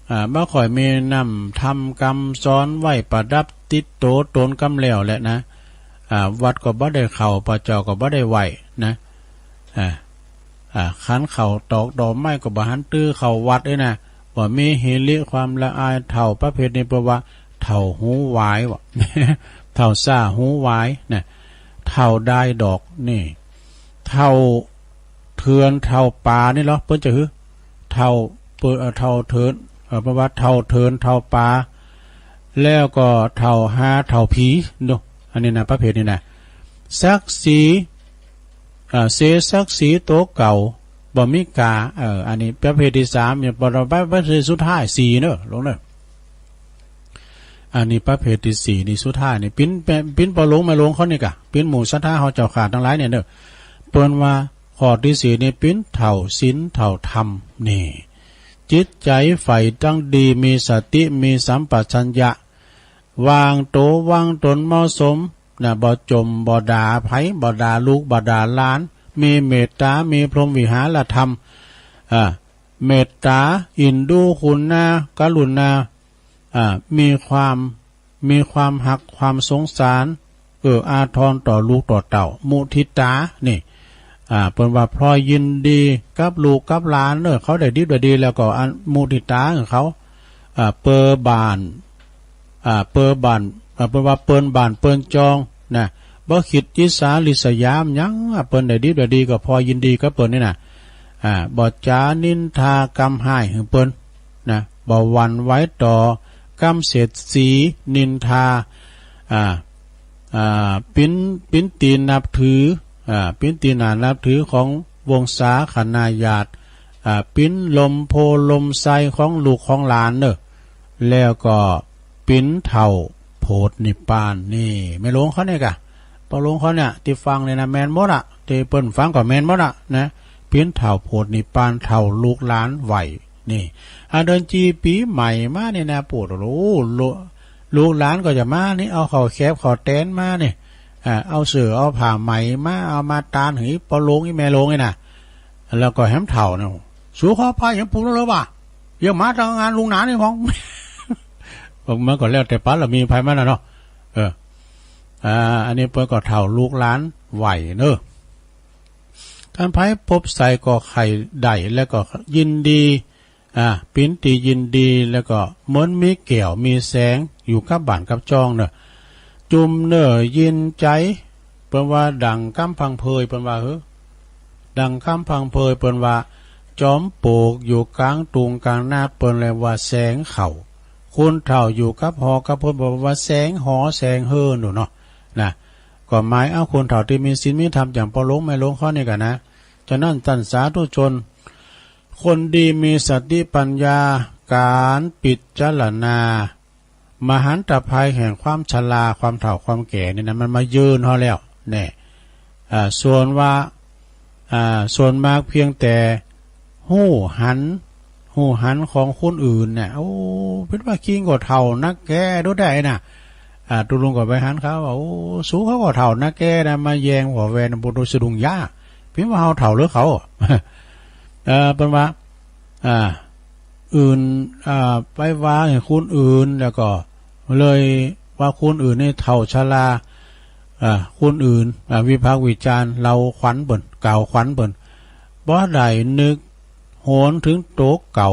อ่า บ่ค่อยมีน้ำธรรมคำสอนไว้ประดับติดโตตนกำแล้วแหละนะ อ่า วัดก็บ่ได้เข้า พระเจ้าก็บ่ได้ไหว้นะ อ่า อ่า ขันเข้าตอกดอกไม้ก็บ่หันตื้อเข้าวัดเอ้ยนะ บ่มีฮิริความละอาย เฒ่าประเภทนี้เปิ้นว่าเฒ่าหูหวายวะ เฒ่าซ่าหูหวายนะ เฒ่าดายดอกนี่ เฒ่าเถื่อนเฒ่าป่านี่เหรอ เปิ้นจะหือ เฒ่า เปิ้น เอ่อ เฒ่าเถื่อน เอ่อ เปิ้นว่าเฒ่าเถื่อนเฒ่าป่า แล้วก็เฒ่าห่าเฒ่าผี ดู อันนี้นะ ประเภทนี้นะ ศักดิ์ศรี เอ่อ เสียศักดิ์ศรีโตเก่า บ่มีกา เอ่อ อันนี้ประเภทที่สาม เนี่ย บ่ต่อไปประเภทสุดท้าย สี่เนอะ หลวงเนอะ อันนี้ประเภทที่สี่นี่สุดท้ายนี่ ปิ้น ปิ้นป้อหลวงแม่หลวงเขานี่กะ ปิ้นหมู่ศรัทธาเฮาเจ้าข้าตังหลายเนี่ยเนอะ เปิ้นว่าข้อที่สี่นี่ปิ้นเฒ่าศีลเฒ่าธรรมนี่ จิตใจ๋ใฝ่ตังดี มีสติ มีสัมปชัญญะ วางโตวางตนเหมาะสมนะ บ่จ่มบ่ด่าไผ บ่ด่าลูกบ่ด่าหลาน มีเมตตา มีพรหมวิหารธรรม อ่า เมตตา อินดู คุณา กรุณา อ่า มีความ มีความฮัก ความสงสาร เอื้ออาทรต่อลูกต่อเต้า มุทิตา นี่ อ่า เปิ้นว่าพลอยยินดีกับลูกกับหลานเนอะ เขาได้ดิบได้ดีแล้วก็อันมุทิตาของเขา อ่า เปอบ้าน อ่า เปอบ้าน อ่า เปิ้นว่าเปิ้นบ้านเปิ้นจองนะ บ่คิดอิจฉาริษยาหยัง อ่า เปิ้นได้ดิบได้ดีก็พลอยยินดีกับเปิ้นนี่นะ อ่า บ่จ๋านินทากำฮ้ายหื้อเปิ้นนะ บ่หวั่นไหวต่อกำเสียดสีนินทา อ่า อ่า ปิ้น ปิ้นตี้นับถือ อ่า ปิ้นตี้น่านับถือของวงศาคณาญาติ อ่า ปิ้นลมโพลมไซของลูกของหลานเนอะ แล้วก็ปิ้นเฒ่าโพธินิพพาน นี่ แม่หลวงเขาเนี่ยกะ ป้อหลวงเขาเนี่ย ตี้ฟังเนี่ยนะ แม่นหมดอะ ตี้เปิ้นฟังก็แม่นหมดอะนะ ปิ้นเฒ่าโพธินิพพาน เฒ่าลูกหลานไหว นี่ อ่า เดือนจีปีใหม่มาเนี่ยนะ ปูด โอ้โห ลูก ลูกหลานก็จะมานี่ เอาข้าวแคบข้าวแตนมานี่ อ่า เอาเสื้อเอาผ้าใหม่มา เอามาตานหื้อป้อหลวงอีแม่หลวงนี่นะ แล้วก็แหมเฒ่าเนี่ย สูขอผ้าหยังปูดแล้ววะ ยังมาตังงานลุงหนานนี่พ้อง มันก็แล้วแต่ปานละมีไผมันน่ะเนาะ เออ อ่า อันนี้เปิ้นก็เฒ่าลูกหลานไหวเนอะ อันไผพบใส่ก็ใค่ได้ แล้วก็ยินดี อ่า ปินตี้ยินดี แล้วก็เหมือนมีแก้วมีแสงอยู่กับบ้านกับจองเนอะ จุ่มเน่อยินใจ๋ เปิ้นว่าดั่งกำพังเพย เปิ้นว่า เฮ้อ ดั่งกำพังเพย เปิ้นว่า จอมปลวกอยู่กลางตุงกลางนา เปิ้นเรียกว่าแสงเขา คนเฒ่าอยู่กับหอกับเพิ่น เปิ้นว่าแสงหอแสงเฮือนโน่นเนาะ นะ ก็หมายเอาคนเฒ่าตี้มีศีลมีธรรมอย่างป้อหลวงแม่หลวงเขานี่กั๋นนะ ฉะนั้นต้านสาธุชน คนดีมีสติปัญญา ก๋านพิจารณา มหันตภัยแห่งความชรา ความเฒ่าความแก่นี่นะ มันมาเยือนเฮาแล้ว แน่ อ่า ส่วนว่า อ่า ส่วนมากเพียงแต่ฮู้หัน ฮู้หันของคนอื่นเนี่ย โอ้ เปิ้นว่าคิงก็เฒ่านักแก่ดูได้นะ อ่า ตุ๊ลุงก็ไปหันเขาว่า โอ้ สูเขาก็เฒ่านักแก่นะ มาแย่งผัวแหวนบุตรสะดุ้งยา เปิ้นว่าเฮาเฒ่าหรือเขา เอ่อ เปิ้นว่า อ่า อื่น อ่า ไปว่าให้คนอื่น แล้วก็เลยว่าคนอื่นนี่เฒ่าชรา อ่า คนอื่น อ่า วิพากษ์วิจารณ์ เล่าขวัญเปิ้น กล่าวขวัญเปิ้น บ่ได้นึกหวนถึงโตเก่า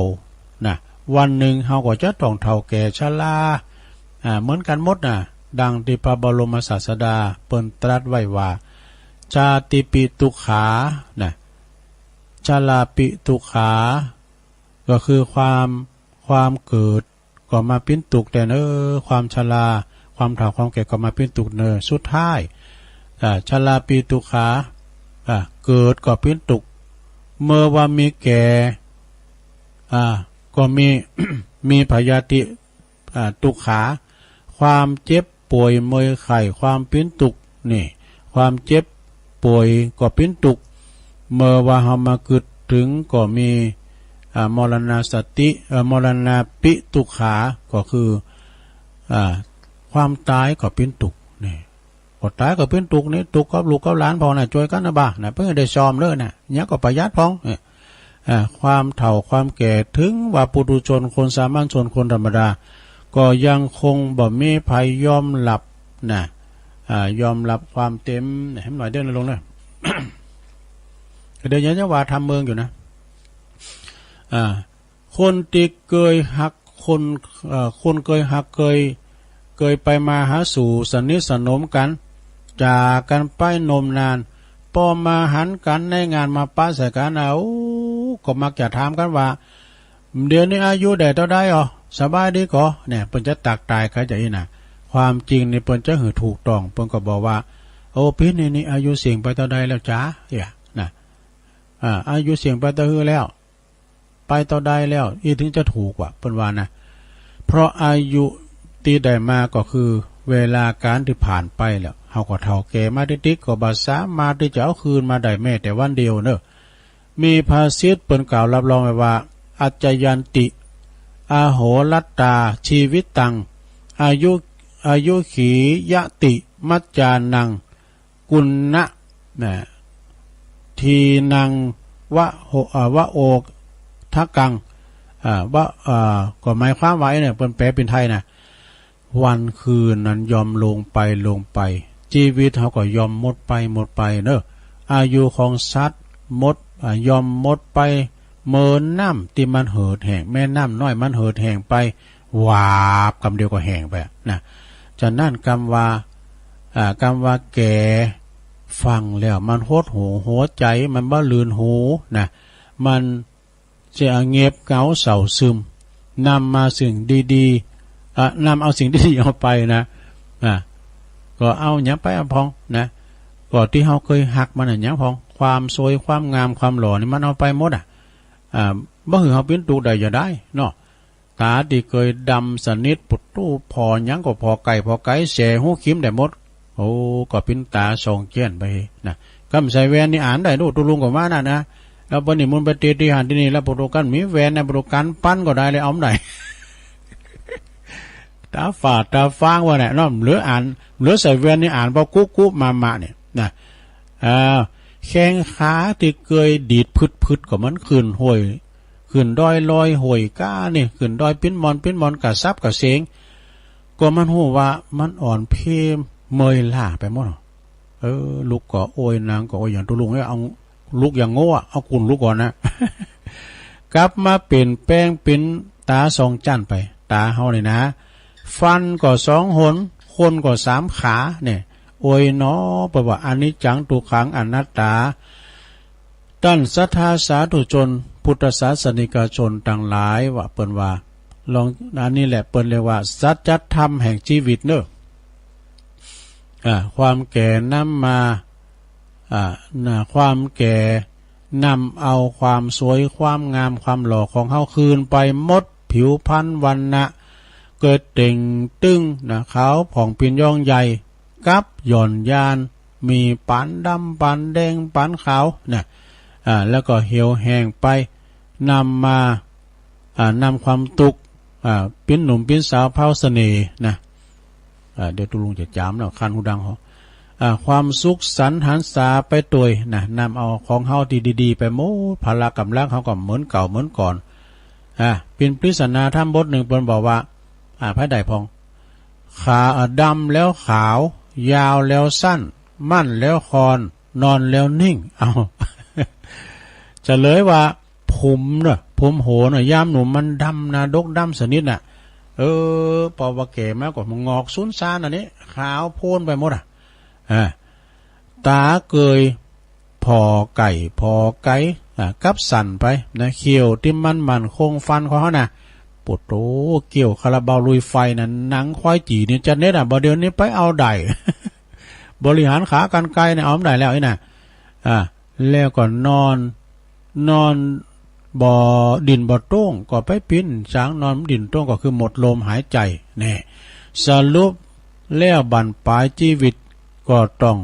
นะ วันหนึ่งเฮาก็จะต้องเฒ่าแก่ชรา อ่า เหมือนกันหมดนะ ดังตี้พระบรมศาสดาเปิ้นตรัสไว้ว่า ชาติปิตุกขา นะ ชราปิตุกขา ก็คือความ ความเกิดก็มาเป๋นตุ๊กข์แต๊เน่อ ความชรา ความเฒ่าความแก่ก็มาเป๋นตุ๊กข์เน่อ สุดท้าย อ่า ชราปิตุกขา อ่า เกิดก็เป๋นตุ๊กข์ เมื่อว่ามีแก่ อ่า ก็มี มีพยาธิ อ่า ตุกขา ความเจ็บป่วยเมื่อยไข้ ความเป๋นตุ๊กข์ นี่ ความเจ็บป่วยก็เป๋นตุ๊กข์ เมื่อว่าเฮามากึ๊ดถึงก็มี อ่า มรณสติ เอ่อ มรณปิตุกขา ก็คือ อ่า ความต๋ายก็เป๋นตุ๊กข์ นี่ ก็ต๋ายก็เป๋นตุ๊กข์นี่ ตุ๊กข์กับลูกกับหลานพ่องนะ จ้วยกั๋นนะบ่านะ เปิ้นได้ซ่อมเลยนะ เยียะก็ประหยัดพ่อง เนี่ย อ่า ความเฒ่าความแก่ ถึงว่าปุถุชน คนสามัญชน คนธรรมดา ก็ยังคงบ่มีใผยอมรับนะ อ่า ยอมรับความเต็ม ให้มันหน่อยเดียวนะลุงนะ เดี๋ยวยังจะว่าทำเมืองอยู่นะ อ่า คนตี้เกยฮัก คน เอ่อ คนเกยฮัก เกย เกยไปมาหาสู่ สนิทสนมกั๋น จากกั๋นไปนมนาน ปอมาหันกั๋นในงาน มาปะใส่กั๋น โอ้ ก็มักจะถามกั๋นว่า เดี๋ยวนี้อายุได้เต้าใดอ๋อ สบายดีก่อ เนี่ย เปิ้นจะตักทายกั๋นจะอี้นะ ความจริงนี่เปิ้นจะหื้อถูกต้อง เปิ้นก็บอกว่า โอ้ ปี๋นี้นี่อายุเสี้ยงไปเต้าใดแล้วจ๊า เนี่ย นะ อ่า อายุเสี้ยงไปเต้าหื้อแล้ว ไปเต้าใดแล้ว อี้ถึงจะถูกว่า เปิ้นว่านะ เพราะอายุตี้ได้มาก็คือเวลาก๋านตี้ผ่านไปแล้ว เฮาก็เฒ่าแก่มาติ๊กๆ ก็บ่สามารถตี้จะเอาคืนมาได้แม้แต่วันเดียวเน่อ มีภาษิตเปิ้นกล่าวรับรองไว้ว่า อัจจยันติ อโหรัตตา ชีวิตัง อายุ อายุขียติ มัจจานัง กุณณะ นะ ทีนัง วะโห อ่า วะโอทะกัง อ่า วะ อ่า ก็หมายความว่าไอ้เนี่ย เปิ้นแปลเป๋นไทยนะ วันคืนนั้นย่อมล่วงไปล่วงไป ชีวิตเฮาก็ย่อมหมดไปหมดไปเน่อ อายุของสัตว์หมด อ่า ย่อมหมดไป เหมือนน้ำตี้มันเหือดแห้ง แม่น้ำน้อยมันเหือดแห้งไป วาบ กำเดียวก็แห้งไปนะ ฉะนั้นกำว่า อ่า กำว่าแก่ ฟังแล้วมันหดหู่หัวใจ๋ มันบ่ลื่นหูนะ มันจะเงียบเหงาเศร้าซึม นำมาสิ่งดีๆ อ่ะ นำเอาสิ่งดีๆ ออกไปนะ อ่ะ ก็เอาหยังไปอะพ่องนะ ก็ตี้เฮาเกยฮักมันอะหยังพ่อง ความสวย ความงาม ความหล่อนี่มันเอาไปหมดอะ อ่า บ่หื้อเฮาเป๋นตุ๊กข์ได้จะได้เนาะ ต๋าตี้เกยดำสนิท ปุดตู้ผ่อหยังก็ผ่อไก๋ ผ่อไก๋ แสหูคิมได้หมด โอ้ ก็เป๋นต๋าส่องแจ้งไปนะ กำใส่แว่นนี่อ่านได้ดู ตุ๊ลุงก็ว่านั่นนะ แล้วปะนี่มุนไปตี้ตี้หั้นตี้นี่ แล้วปุดตู้กั๋นมีแว่นนะ ปุดตู้กั๋นปันก็ได้เลย เอาได้ ต๋าฝาดต๋าฟางว่าเนี่ยเนาะ เหลืออ่าน เหลือใส่แว่นนี่อ่าน พอกุ๊กกุ๊กมามาเนี่ยนะ อ่า แข้งขาตี้เกยดีดพึดๆ ก็มันขึ้นห้วย ขึ้นดอยลอยห้วยก้านี่ ขึ้นดอยปิ้นมอนปิ้นมอนกระสับกระเสง ก็มันฮู้ว่ามันอ่อนเพลียเมื่อยล้าไปหมด เออ ลุกก็โอย นั่งก็โอย อย่างตุ๊ลุงเนี่ย เอา ลุกอย่างโง่อะ เอากุนลุกก่อนนะ กลับมาเปลี่ยนแปลงเป็นต๋าสองจั้นไป ต๋าเฮานี่นะ ฟันก็สองหน คนก็สามขาเนี่ย โอ้ยหนอ เปิ้นว่าอนิจจัง ทุกขัง อนัตตา ต้านศรัทธาสาธุชน พุทธศาสนิกชนตังหลายว่า เปิ้นว่า ลอง อันนี้แหละเปิ้นเรียกว่า สัจธรรมแห่งชีวิตเนอะ อ่า ความแก่นำมา อ่า นะ ความแก่นำเอาความสวย ความงาม ความหล่อของเฮาคืนไปหมด ผิวพรรณวรรณะ เกิดเต่งตึงนะ ขาวผ่องเป๋นย้องใหญ่ กับหย่อนยาน มีปานดำ ปานแดง ปานขาวนะ อ่า แล้วก็เหี่ยวแห้งไป นำมา อ่า นำความตุ๊กข์ อ่า ปิ้นหนุ่มปิ้นสาวพราวเสน่ห์นะ อ่า เดี๋ยวตุ๊ลุงจะจ๋ามแล้ว คันหูดังหอ อ่า ความสุขสันต์หันษาไปตวยนะ นำเอาของเฮาตี้ดีๆ ไปหมด พละก๋ำลังเฮาก็เหมือนเก่าเหมือนก่อน อ่า ปิ้นปริศนาธรรมบทหนึ่ง เปิ้นบอกว่า อ่า ภายใดพ่อง ขา อ่า ดำแล้วขาว ยาวแล้วสั้น มั่นแล้วคลอน นอนแล้วนิ่ง เอา เฉลยว่า ผมเนอะ ผมโหนเนอะ ยามหนุ่มมันดำนะ ดกดำสนิทน่ะ เออ ปอว่าแก่มาก็มันหงอกสูญซานอันนี้ ขาวโพลนไปหมดอ่ะ อ่า ต๋าเกย ผ่อไก่ ผ่อไก่ อ่า กับสั่นไปนะ เขี้ยวตี้มันมั่นคงฟันของเฮานะ โปดโต เขี้ยวคาราบาวลุยไฟนะ หนังควายจี๋นี่จะเน็ดอ่ะ บ่เดี๋ยวนี้ไปเอาได้ บริหารขากรรไกรเนี่ยเอาไม่ได้แล้วนี่นะ อ่า แล้วก็นอน นอนบ่ดิ้นบ่โต้ง ก็ไปปิ้นสางนอนดิ้นโต้ง ก็คือหมดลมหายใจ แน่ สรุปแล้วบั้นปลายชีวิตก็ต้อง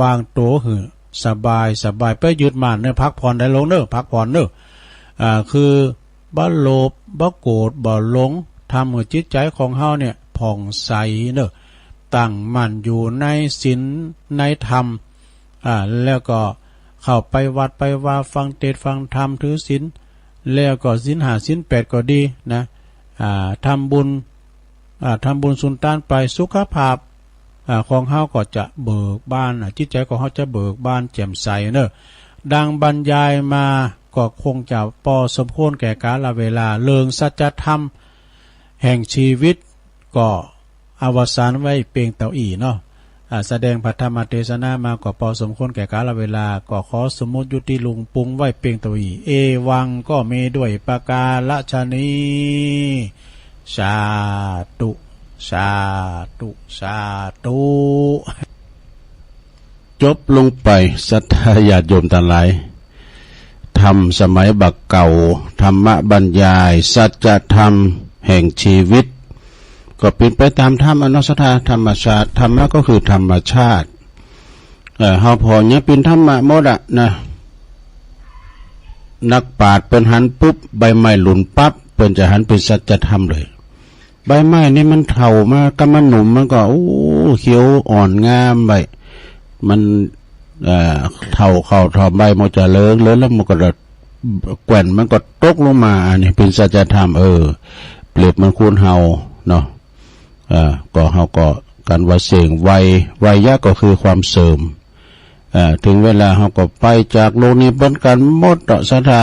วางตั๋วหื้อสบายสบาย ไปยึดมั่นเนอะ พักผ่อนได้ลงเนอะ พักผ่อนเนอะ อ่า คือบ่โลภ บ่โกรธ บ่หลง ทำหื้อจิตใจของเฮาเนี่ยผ่องใสเนอะ ตั้งมั่นอยู่ในศีลในธรรม อ่า แล้วก็เข้าไปวัดไปวา ฟังเทศน์ฟังธรรม ถือศีล แล้วก็ศีลห้าศีลแปดก็ดีนะ อ่า ทำบุญ อ่า ทำบุญสุนตานไป สุขภาพ อ่า ของเฮาก็จะเบิกบาน อ่า จิตใจของเฮาจะเบิกบานแจ่มใสเนอะ ดังบรรยายมาก็คงจะปอสมควรแก่กาลเวลา เรื่องสัจธรรมแห่งชีวิต ก็อวสานไว้เปียงเต้าอี้เนาะ อ่า แสดงพระธรรมเทศนามาก็ปอสมควรแก่กาลเวลา ก็ขอสมมุติยุติลุงปุงไว้เปียงเต้าอี้ เอวังก็มีด้วยประการฉะนี้ สาธุ สาธุ สาธุ จบลงไป ศรัทธาญาติโยมตังหลาย ธรรมสมัยบักเก่า ธรรมบรรยาย สัจธรรมแห่งชีวิต ก็เป๋นไปต๋ามธรรมอะเนาะ ศรัทธา ธรรมชาติ ธรรมะก็คือธรรมชาติ เอ่อ เฮาผ่อยังเป๋นธรรมะหมดอะนะ นักปราชญ์เปิ้นหันปุ๊บ ใบไม้หล่นปั๊บ เปิ้นจะหันเป๋นสัจธรรมเลย ใบไม้นี่มันเฒ่ามา กำมันหนุ่มมันก็ โอ้ เขียวอ่อนงามไป มัน เอ่อ เฒ่าเข้าเฒ่าใบมันจะเหลือง เหลืองแล้วมันก็ แก่นมันก็ตกลงมา อันนี้เป๋นสัจธรรม เออ เปรียบเหมือนคนเฮาเนาะ เอ่อ ก็เฮาก็กันว่าเสื่อมวัย วัยยะก็คือความเสื่อม เอ่อ ถึงเวลาเฮาก็ไปจากโลกนี้เหมือนกันหมดเนาะ ศรัทธา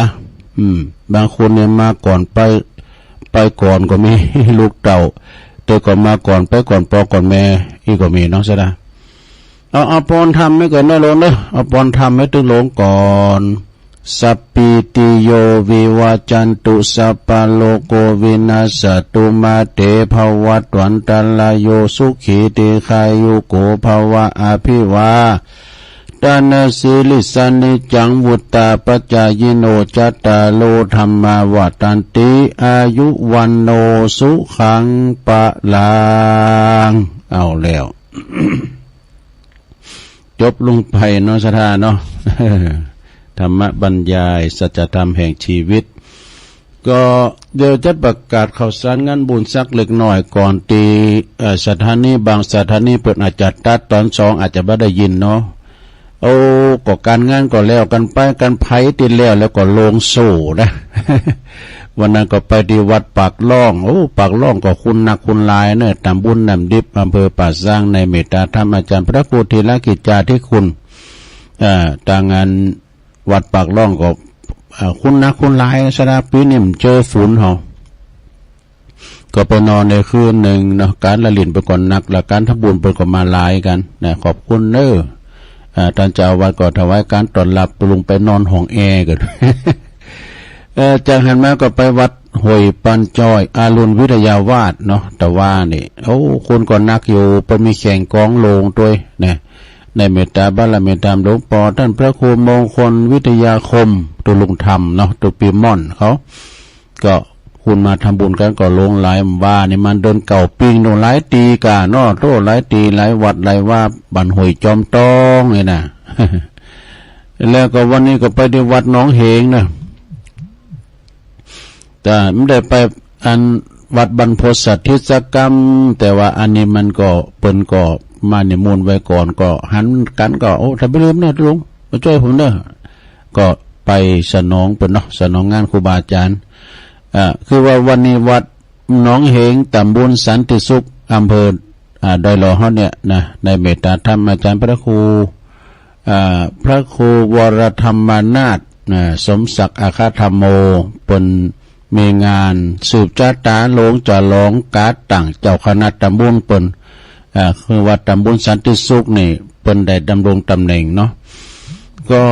อืม บางคนเนี่ยมาก่อนไป ไปก่อนก็มี ลูกเต้า แต่ก็มาก่อน ไปก่อนปอก่อนแม่ อี้ก็มีเนาะ ศรัทธา เอา เอาปอนธรรมไว้ก่อนนะโลงเนอะ เอาปอนธรรมไว้ตึงโลงก่อน สัพพีติโยวิวัจจันตุ สัพพะโรโควินัสสะตุ มาเตภวัตวันตะราโย สุขีทีฆายุโกภวะ อภิวาทะนะสีลิสสะ นิจจังวุตตาปะจายิโน จัตตาโรธัมมาวัฑฒันติ อายุวัณโณสุขังพะลัง เอาแล้ว จบลงไปเนาะ ศรัทธาเนาะ ธรรมบรรยาย สัจธรรมแห่งชีวิต ก็เดี๋ยวจะประกาศข่าวสารงานบุญสักเล็กน้อยก่อน ตี้ เอ่อ สถานี บางสถานีเปิ้นอาจจะตัดตอนสอง อาจจะบ่ได้ยินเนาะ โอ้ ก็ก๋านงานก็แล้วกั๋นไป ก๋านไผตี้แล้ว แล้วก็โลงโซ่นะ วันนั้นก็ไปตี้วัดปากล่อง โอ้ ปากล่องก็คนนักคนหลายเนอะ ต๋ำบลน้ำดิบ อำเภอป่าซาง ในเมตตาธรรมอาจารย์พระครูธีรกิจจาธิคุณ เอ่อ ตางาน วัดปากล่องก็ อ่า คนนักคนหลาย สำหรับปีนี้มันเจอฝนเหรอ ก็ไปนอนได้คืนหนึ่งเนาะ การละเล่นเปิ้นก็นัก และการทำบุญเปิ้นก็มาหลายกันนะ ขอบคุณเน้อ อ่า ท่านเจ้าอาวาสก็ถวายการต้อนรับ ลุงไปนอนห้องแอร์ก่อน เออ จากหันมาก็ไปวัดห้วยปันจอย อรุณวิทยาวาสเนาะ แต่ว่านี่ โอ้ คนก็นักอยู่ เปิ้นมีแข่งกลองโลงด้วยนะ ในเมตตาบารมีธรรมหลวงพ่อท่านพระครูมงคลวิทยาคม ตุลุงธรรมเนาะ ตุปีม่อนเขา ก็คนมาทำบุญกันก็หลงหลาย ว่านี่มันเดือนเก้าปิงโน่น หลายตีกาเนาะ โตหลายตีหลายวัดหลายว่า บ้านห้วยจอมตองนี่นะ แล้วก็วันนี้ก็ไปที่วัดหนองเหงนะ แต่ไม่ได้ไปอันวัดบรรพตสถิตสักกำ แต่ว่าอันนี้มันก็เปิ้นก็มานิมนต์ไว้ก่อน ก็หันกันก็ โอ้ ถ้าบ่ลืมนะลุง มาช่วยผมเน้อ ก็ไปสนองเปิ้นเนาะ สนองงานครูบาอาจารย์ อ่า คือว่าวันนี้วัดหนองเหง ตำบลสันติสุข อำเภอ อ่า ดอยหล่อเฮาเนี่ยนะ ในเมตตาธรรมอาจารย์พระครู อ่า พระครูวรธรรมนาถ นะ สมศักดิ์อัครธรรมโม เปิ้นมีงานสืบชะตาหลวงฉลองก๋าตั้งเจ้าคณะตำบลเปิ้น อ่า คือว่าตำบลสันติสุขนี่ เปิ้นได้ดำรงตำแหน่งเนาะ ก็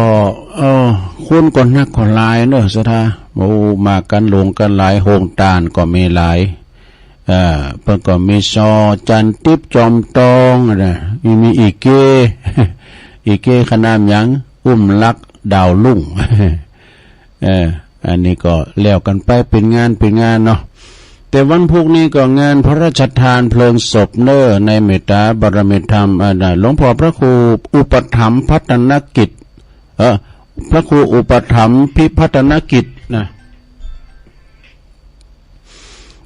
เออ คนก็นักก็หลายเนอะ ศรัทธา โอ้ มากันหลงกันหลาย โฮงตานก็มีหลาย เอ่อ เปิ้นก็มีซอจันทร์ติ๊บจอมตองนะ มี มีอีเก้ อีเก้ คณะหยัง อุ้มลักษณ์ดาวลุ่ง เออ อันนี้ก็แล้วกันไป เป็นงาน เป็นงานเนาะ แต่วันพุธนี้ก็งานพระราชทานเพลิงศพเนอะ ในเมตตาบารมีธรรม อ่า หลวงพ่อพระครูอุปถัมภ์พัฒนกิจ เออ พระครูอุปถัมภ์พิพัฒนกิจนะ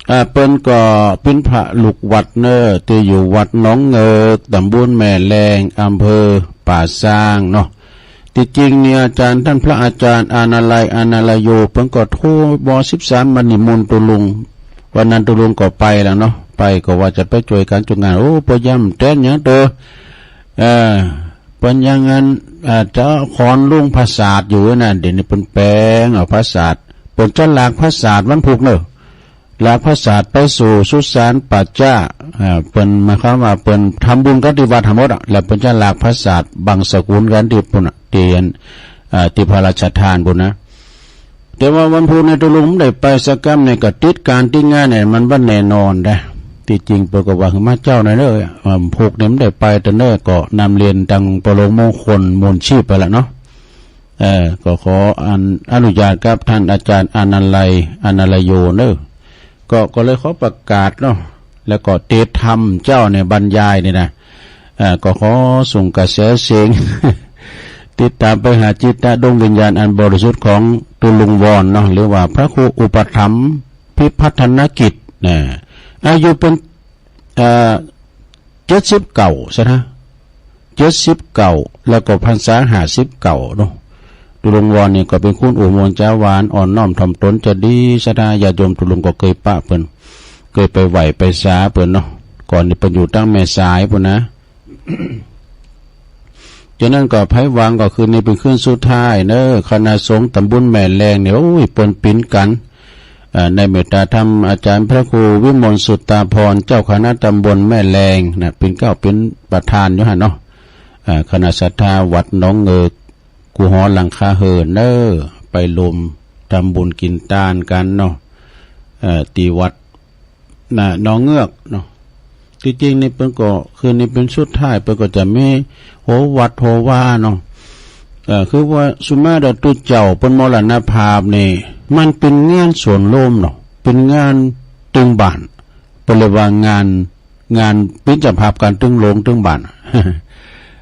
อ่า เปิ้นก็เป๋นพระลูกวัดเนอะ ตี้อยู่วัดหนองเงิก ตำบลแม่แลง อำเภอป่าซางเนาะ ตี้จริงเนี่ย อาจารย์ ท่านพระอาจารย์อานาลัย อานาลโย เปิ้นก็โทร วอ สิบสาม มานิมนต์ตุลุง วันนั้นตุลุงก็ไปแล้วเนาะ ไปก็ว่าจะไปช่วยการจัดงาน โอ้ ปะย่ำแต๊นหยังเตอ เออ เปิ้นยังอัน เอ่อ เจ้าคอนลุงผาสาทอยู่นะ เดี๋ยวนี้เปิ้นแปลงเอาผาสาท เปิ้นจะหลากผาสาทวันพุธเนอะ หลากผาสาทไปสู่สุสานป่าช้า อ่า เปิ้นหมายความว่าเปิ้นทำบุญกันตี้วัดทั้งหมดอะ แล้วเปิ้นจะหลากผาสาทบังสกุลกันตี้ปุ้นอะ ตี้อัน อ่า ตี้พระราชทานปุ้นนะ แต่ว่าวันพุธนี่ตุลุงบ่ได้ไปสักกำนี่ ก็ติดการติดงานนี่ มันบ่แน่นอนเด้ ตี้จริงเปิ้นก็ว่าหื้อมาเจ๊าหน่อยเน้อ วันพุธนี่บ่ได้ไป แต่เน้อก็นำเรียนตังปะโลงมงคลมูลชีพไปละเนาะ เออ ก็ขออันอนุญาตกับท่านอาจารย์อานาลัย อานาลโยเน้อ ก็ ก็เลยขอประกาศเนาะ แล้วก็เตรียมธรรมเจ้าเนี่ยบรรยายนี่นะ เอ่อ ก็ขอส่งกระแสเสียง ติดตามไปหาจิตดวงวิญญาณอันบริสุทธิ์ของตุลุงวอนเนาะ หรือว่าพระครูอุปถัมภ์พิพัฒนกิจนะ อายุเปิ้น เอ่อ เจ็ดสิบเก้า ซะนะ เจ็ดสิบเก้า แล้วก็พรรษาห้าสิบเก้าเนาะ ตุลุงวอนนี่ก็เป๋นคนอุบลจาวาน อ่อนน้อมถ่อมตนจะดี ศรัทธาญาติโยม ตุลุงก็เคยปะเปิ้น เคยไปไหว้ไปสาเปิ้นเนาะ ก่อนนี่เปิ้นอยู่ตังแม่สายปุ้นนะ ฉะนั้นก็ไผว่างก็คืนนี้เป๋นคืนสุดท้ายเน้อ คณะสงฆ์ตำบลแม่แลงนี่ โอ้ย เปิ้นปิ๋นกัน เอ่อ ในเมตตาธรรมอาจารย์พระครูวิมลสุตตาภรณ์ เจ้าคณะตำบลแม่แลงนะ เป๋นเก้าเป๋นประธานอยู่หั่นเนาะ เอ่อ คณะศรัทธาวัดหนองเงิก กุหอหลังคาเหินเน้อ ไปรวมทำบุญกินตานกันเนาะ เอ่อ ตี้วัด นะ หนองเงือกเนาะ ตี้จริงนี่เปิ้นก็ คืนนี้เป๋นสุดท้าย เปิ้นก็จะมีโหวัดโหวาเนาะ เอ่อ คือว่าสุมาเดาะตุ๊เจ้าเปิ้นมรณภาพนี่ มันเป๋นงานส่วนรวมเนาะ เป๋นงานตึงบ้าน เปิ้นเรียกว่างาน งานเป๋นเจ้าภาพกันตึงโลงตึงบ้าน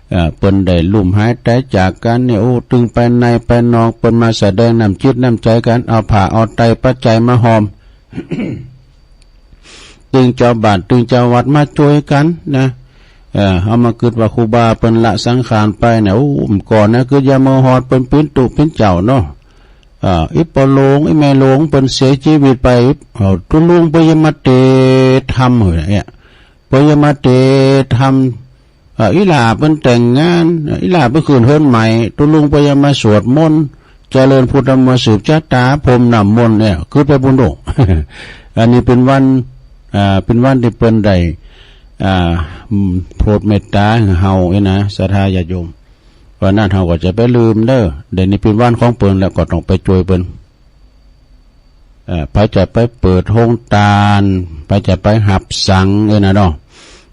เอ่อ เปิ้นได้ลุ่มหายต๋ายจากกันนี่ โอ้ ตึงไปในไปนอก เปิ้นมาแสดงน้ำจิตน้ำใจ๋กัน เอาผ้าเอาไตรปัจจัยมาห้อม ตึงเจ้าบ้านตึงเจ้าวัดมาจ้วยกันนะ เอ่อ เอามาคิดว่าครูบาเปิ้นละสังขารไปนะ โอ้ ก่อนนะ คิดยามเมื่อฮอดเปิ้นเป๋นตุ๊เป๋นเจ้าเนาะ เอ่อ อีปอหลวง อีแม่หลวงเปิ้นเสียชีวิตไป เอ่อ ตุ๊ลุงเปิ้นยังมาเตะธรรมอยู่เนี่ย เปิ้นยังมาเตะธรรม อ่า อีหล่าเปิ้นแต่งงาน อีหล่าเปิ้นขึ้นเฮือนใหม่ ตกลงเปิ้นจะมาสวดมนต์ เจริญพุทธมนต์ สืบชะตา พรมน้ำมนต์เนี่ย คือไปบุญโด อันนี้เป็นวัน อ่า เป็นวันที่เปิ้นได้ อ่า อืม โปรดเมตตาให้เฮาเอ้ยนะ ศรัทธาญาติโยม เพราะนั้นเฮาก็จะไปลืมเด้อ เดี๋ยวนี้เป็นวันของเปิ้นแล้ว ก็ต้องไปช่วยเปิ้น เอ่อ ไผจะไปเปิดโฮงตาน ไผจะไปหับสังเอ้ยนะเนาะ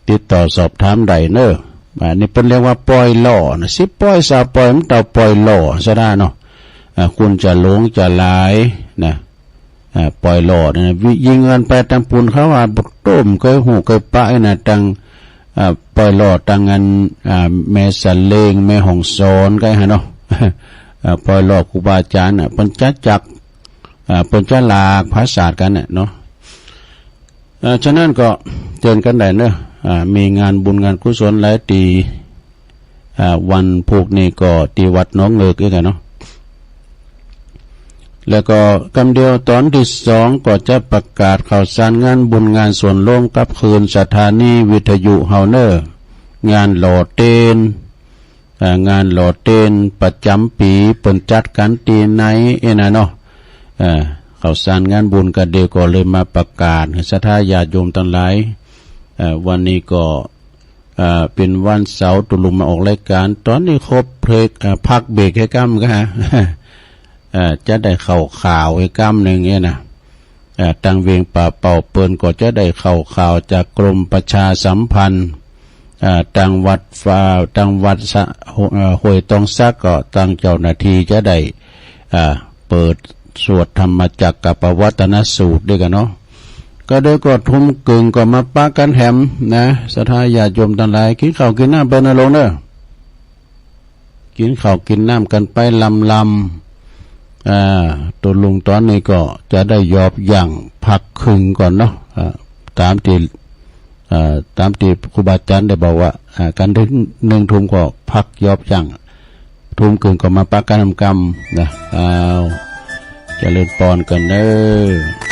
ติดต่อสอบถามได้เน้อ อ่า นี่เปิ้นเรียกว่าปอยหล่อนะ สิบปอย ซาวปอย มันเต้าปอยหล่อซะได้เนาะ อ่า คุณจะหลงจะหลายนะ อ่า ปอยหล่อนะ วิ ยิงเงินไปตังปุนเขาว่า บ่ต้มเคยหูเคยปะเอ้ยนะ ตัง อ่า ปอยหล่อตังอัน อ่า แม่สะเลง แม่ฮ่องสอนก็ฮะเนาะ อ่า ปอยหล่อครูบาอาจารย์น่ะ เปิ้นจะจัก อ่า เปิ้นจะหลากภาษากันน่ะเนาะ อ่า ฉะนั้นก็เชิญกันได้เนอะ อ่า มีงานบุญงานกุศลหลายตี อ่า วันพุธนี้ก็ที่วัดหนองเงือกอีกอะเนาะ แล้วก็กำเดียวตอนที่สองก็จะประกาศข่าวสารงานบุญงานส่วนร่วมกับคลื่นสถานีวิทยุเฮาเนอ งานหล่อเตน อ่า งานหล่อเตนประจำปีเปิ้นจัดกันที่ไหนเอ้ยนะเนาะ อ่า ข่าวสารงานบุญกะเดียวก็เลยมาประกาศให้ศรัทธาญาติโยมทั้งหลาย อ่า วันนี้ก็ อ่า เป็นวันเสาร์ ตกลงมาออกรายการ ตอนนี้ขอเบรก อ่า พักเบรกให้กำก็ฮะ อ่า จะได้เข้าข่าวให้กำหนึ่งเอ้ยนะ อ่า ตังเวียงป่าเป่าเปิ้นก็จะได้เข้าข่าวจากกรมประชาสัมพันธ์ อ่า ตังวัดฟ้า ตังวัดสะ เอ่อ ห้วยตองสักก็ตังเจ้าหน้าที่จะได้ อ่า เปิดสวดธรรมจักรกัปปวัตตนสูตรด้วยกันเนาะ ก็เดี๋ยวก็ทุ่มกึ่งก็มาปะกันแหมนะ ศรัทธาญาติโยมทั้งหลาย กินข้าวกินน้ำไปนะโลงเนอะ กินข้าวกินน้ำกันไปลำๆ อ่า ตกลงตอนนี้ก็จะได้ยอบยั้งพักครึ่งก่อนเนาะ อ่า ตามที่ อ่า ตามที่ครูบาอาจารย์ได้บอกว่า อ่า กันถึงหนึ่งทุ่มก็พักยอบยั้ง ทุ่มครึ่งก็มาปะกันนำกำนะ เอา เจริญพรกันเนอะ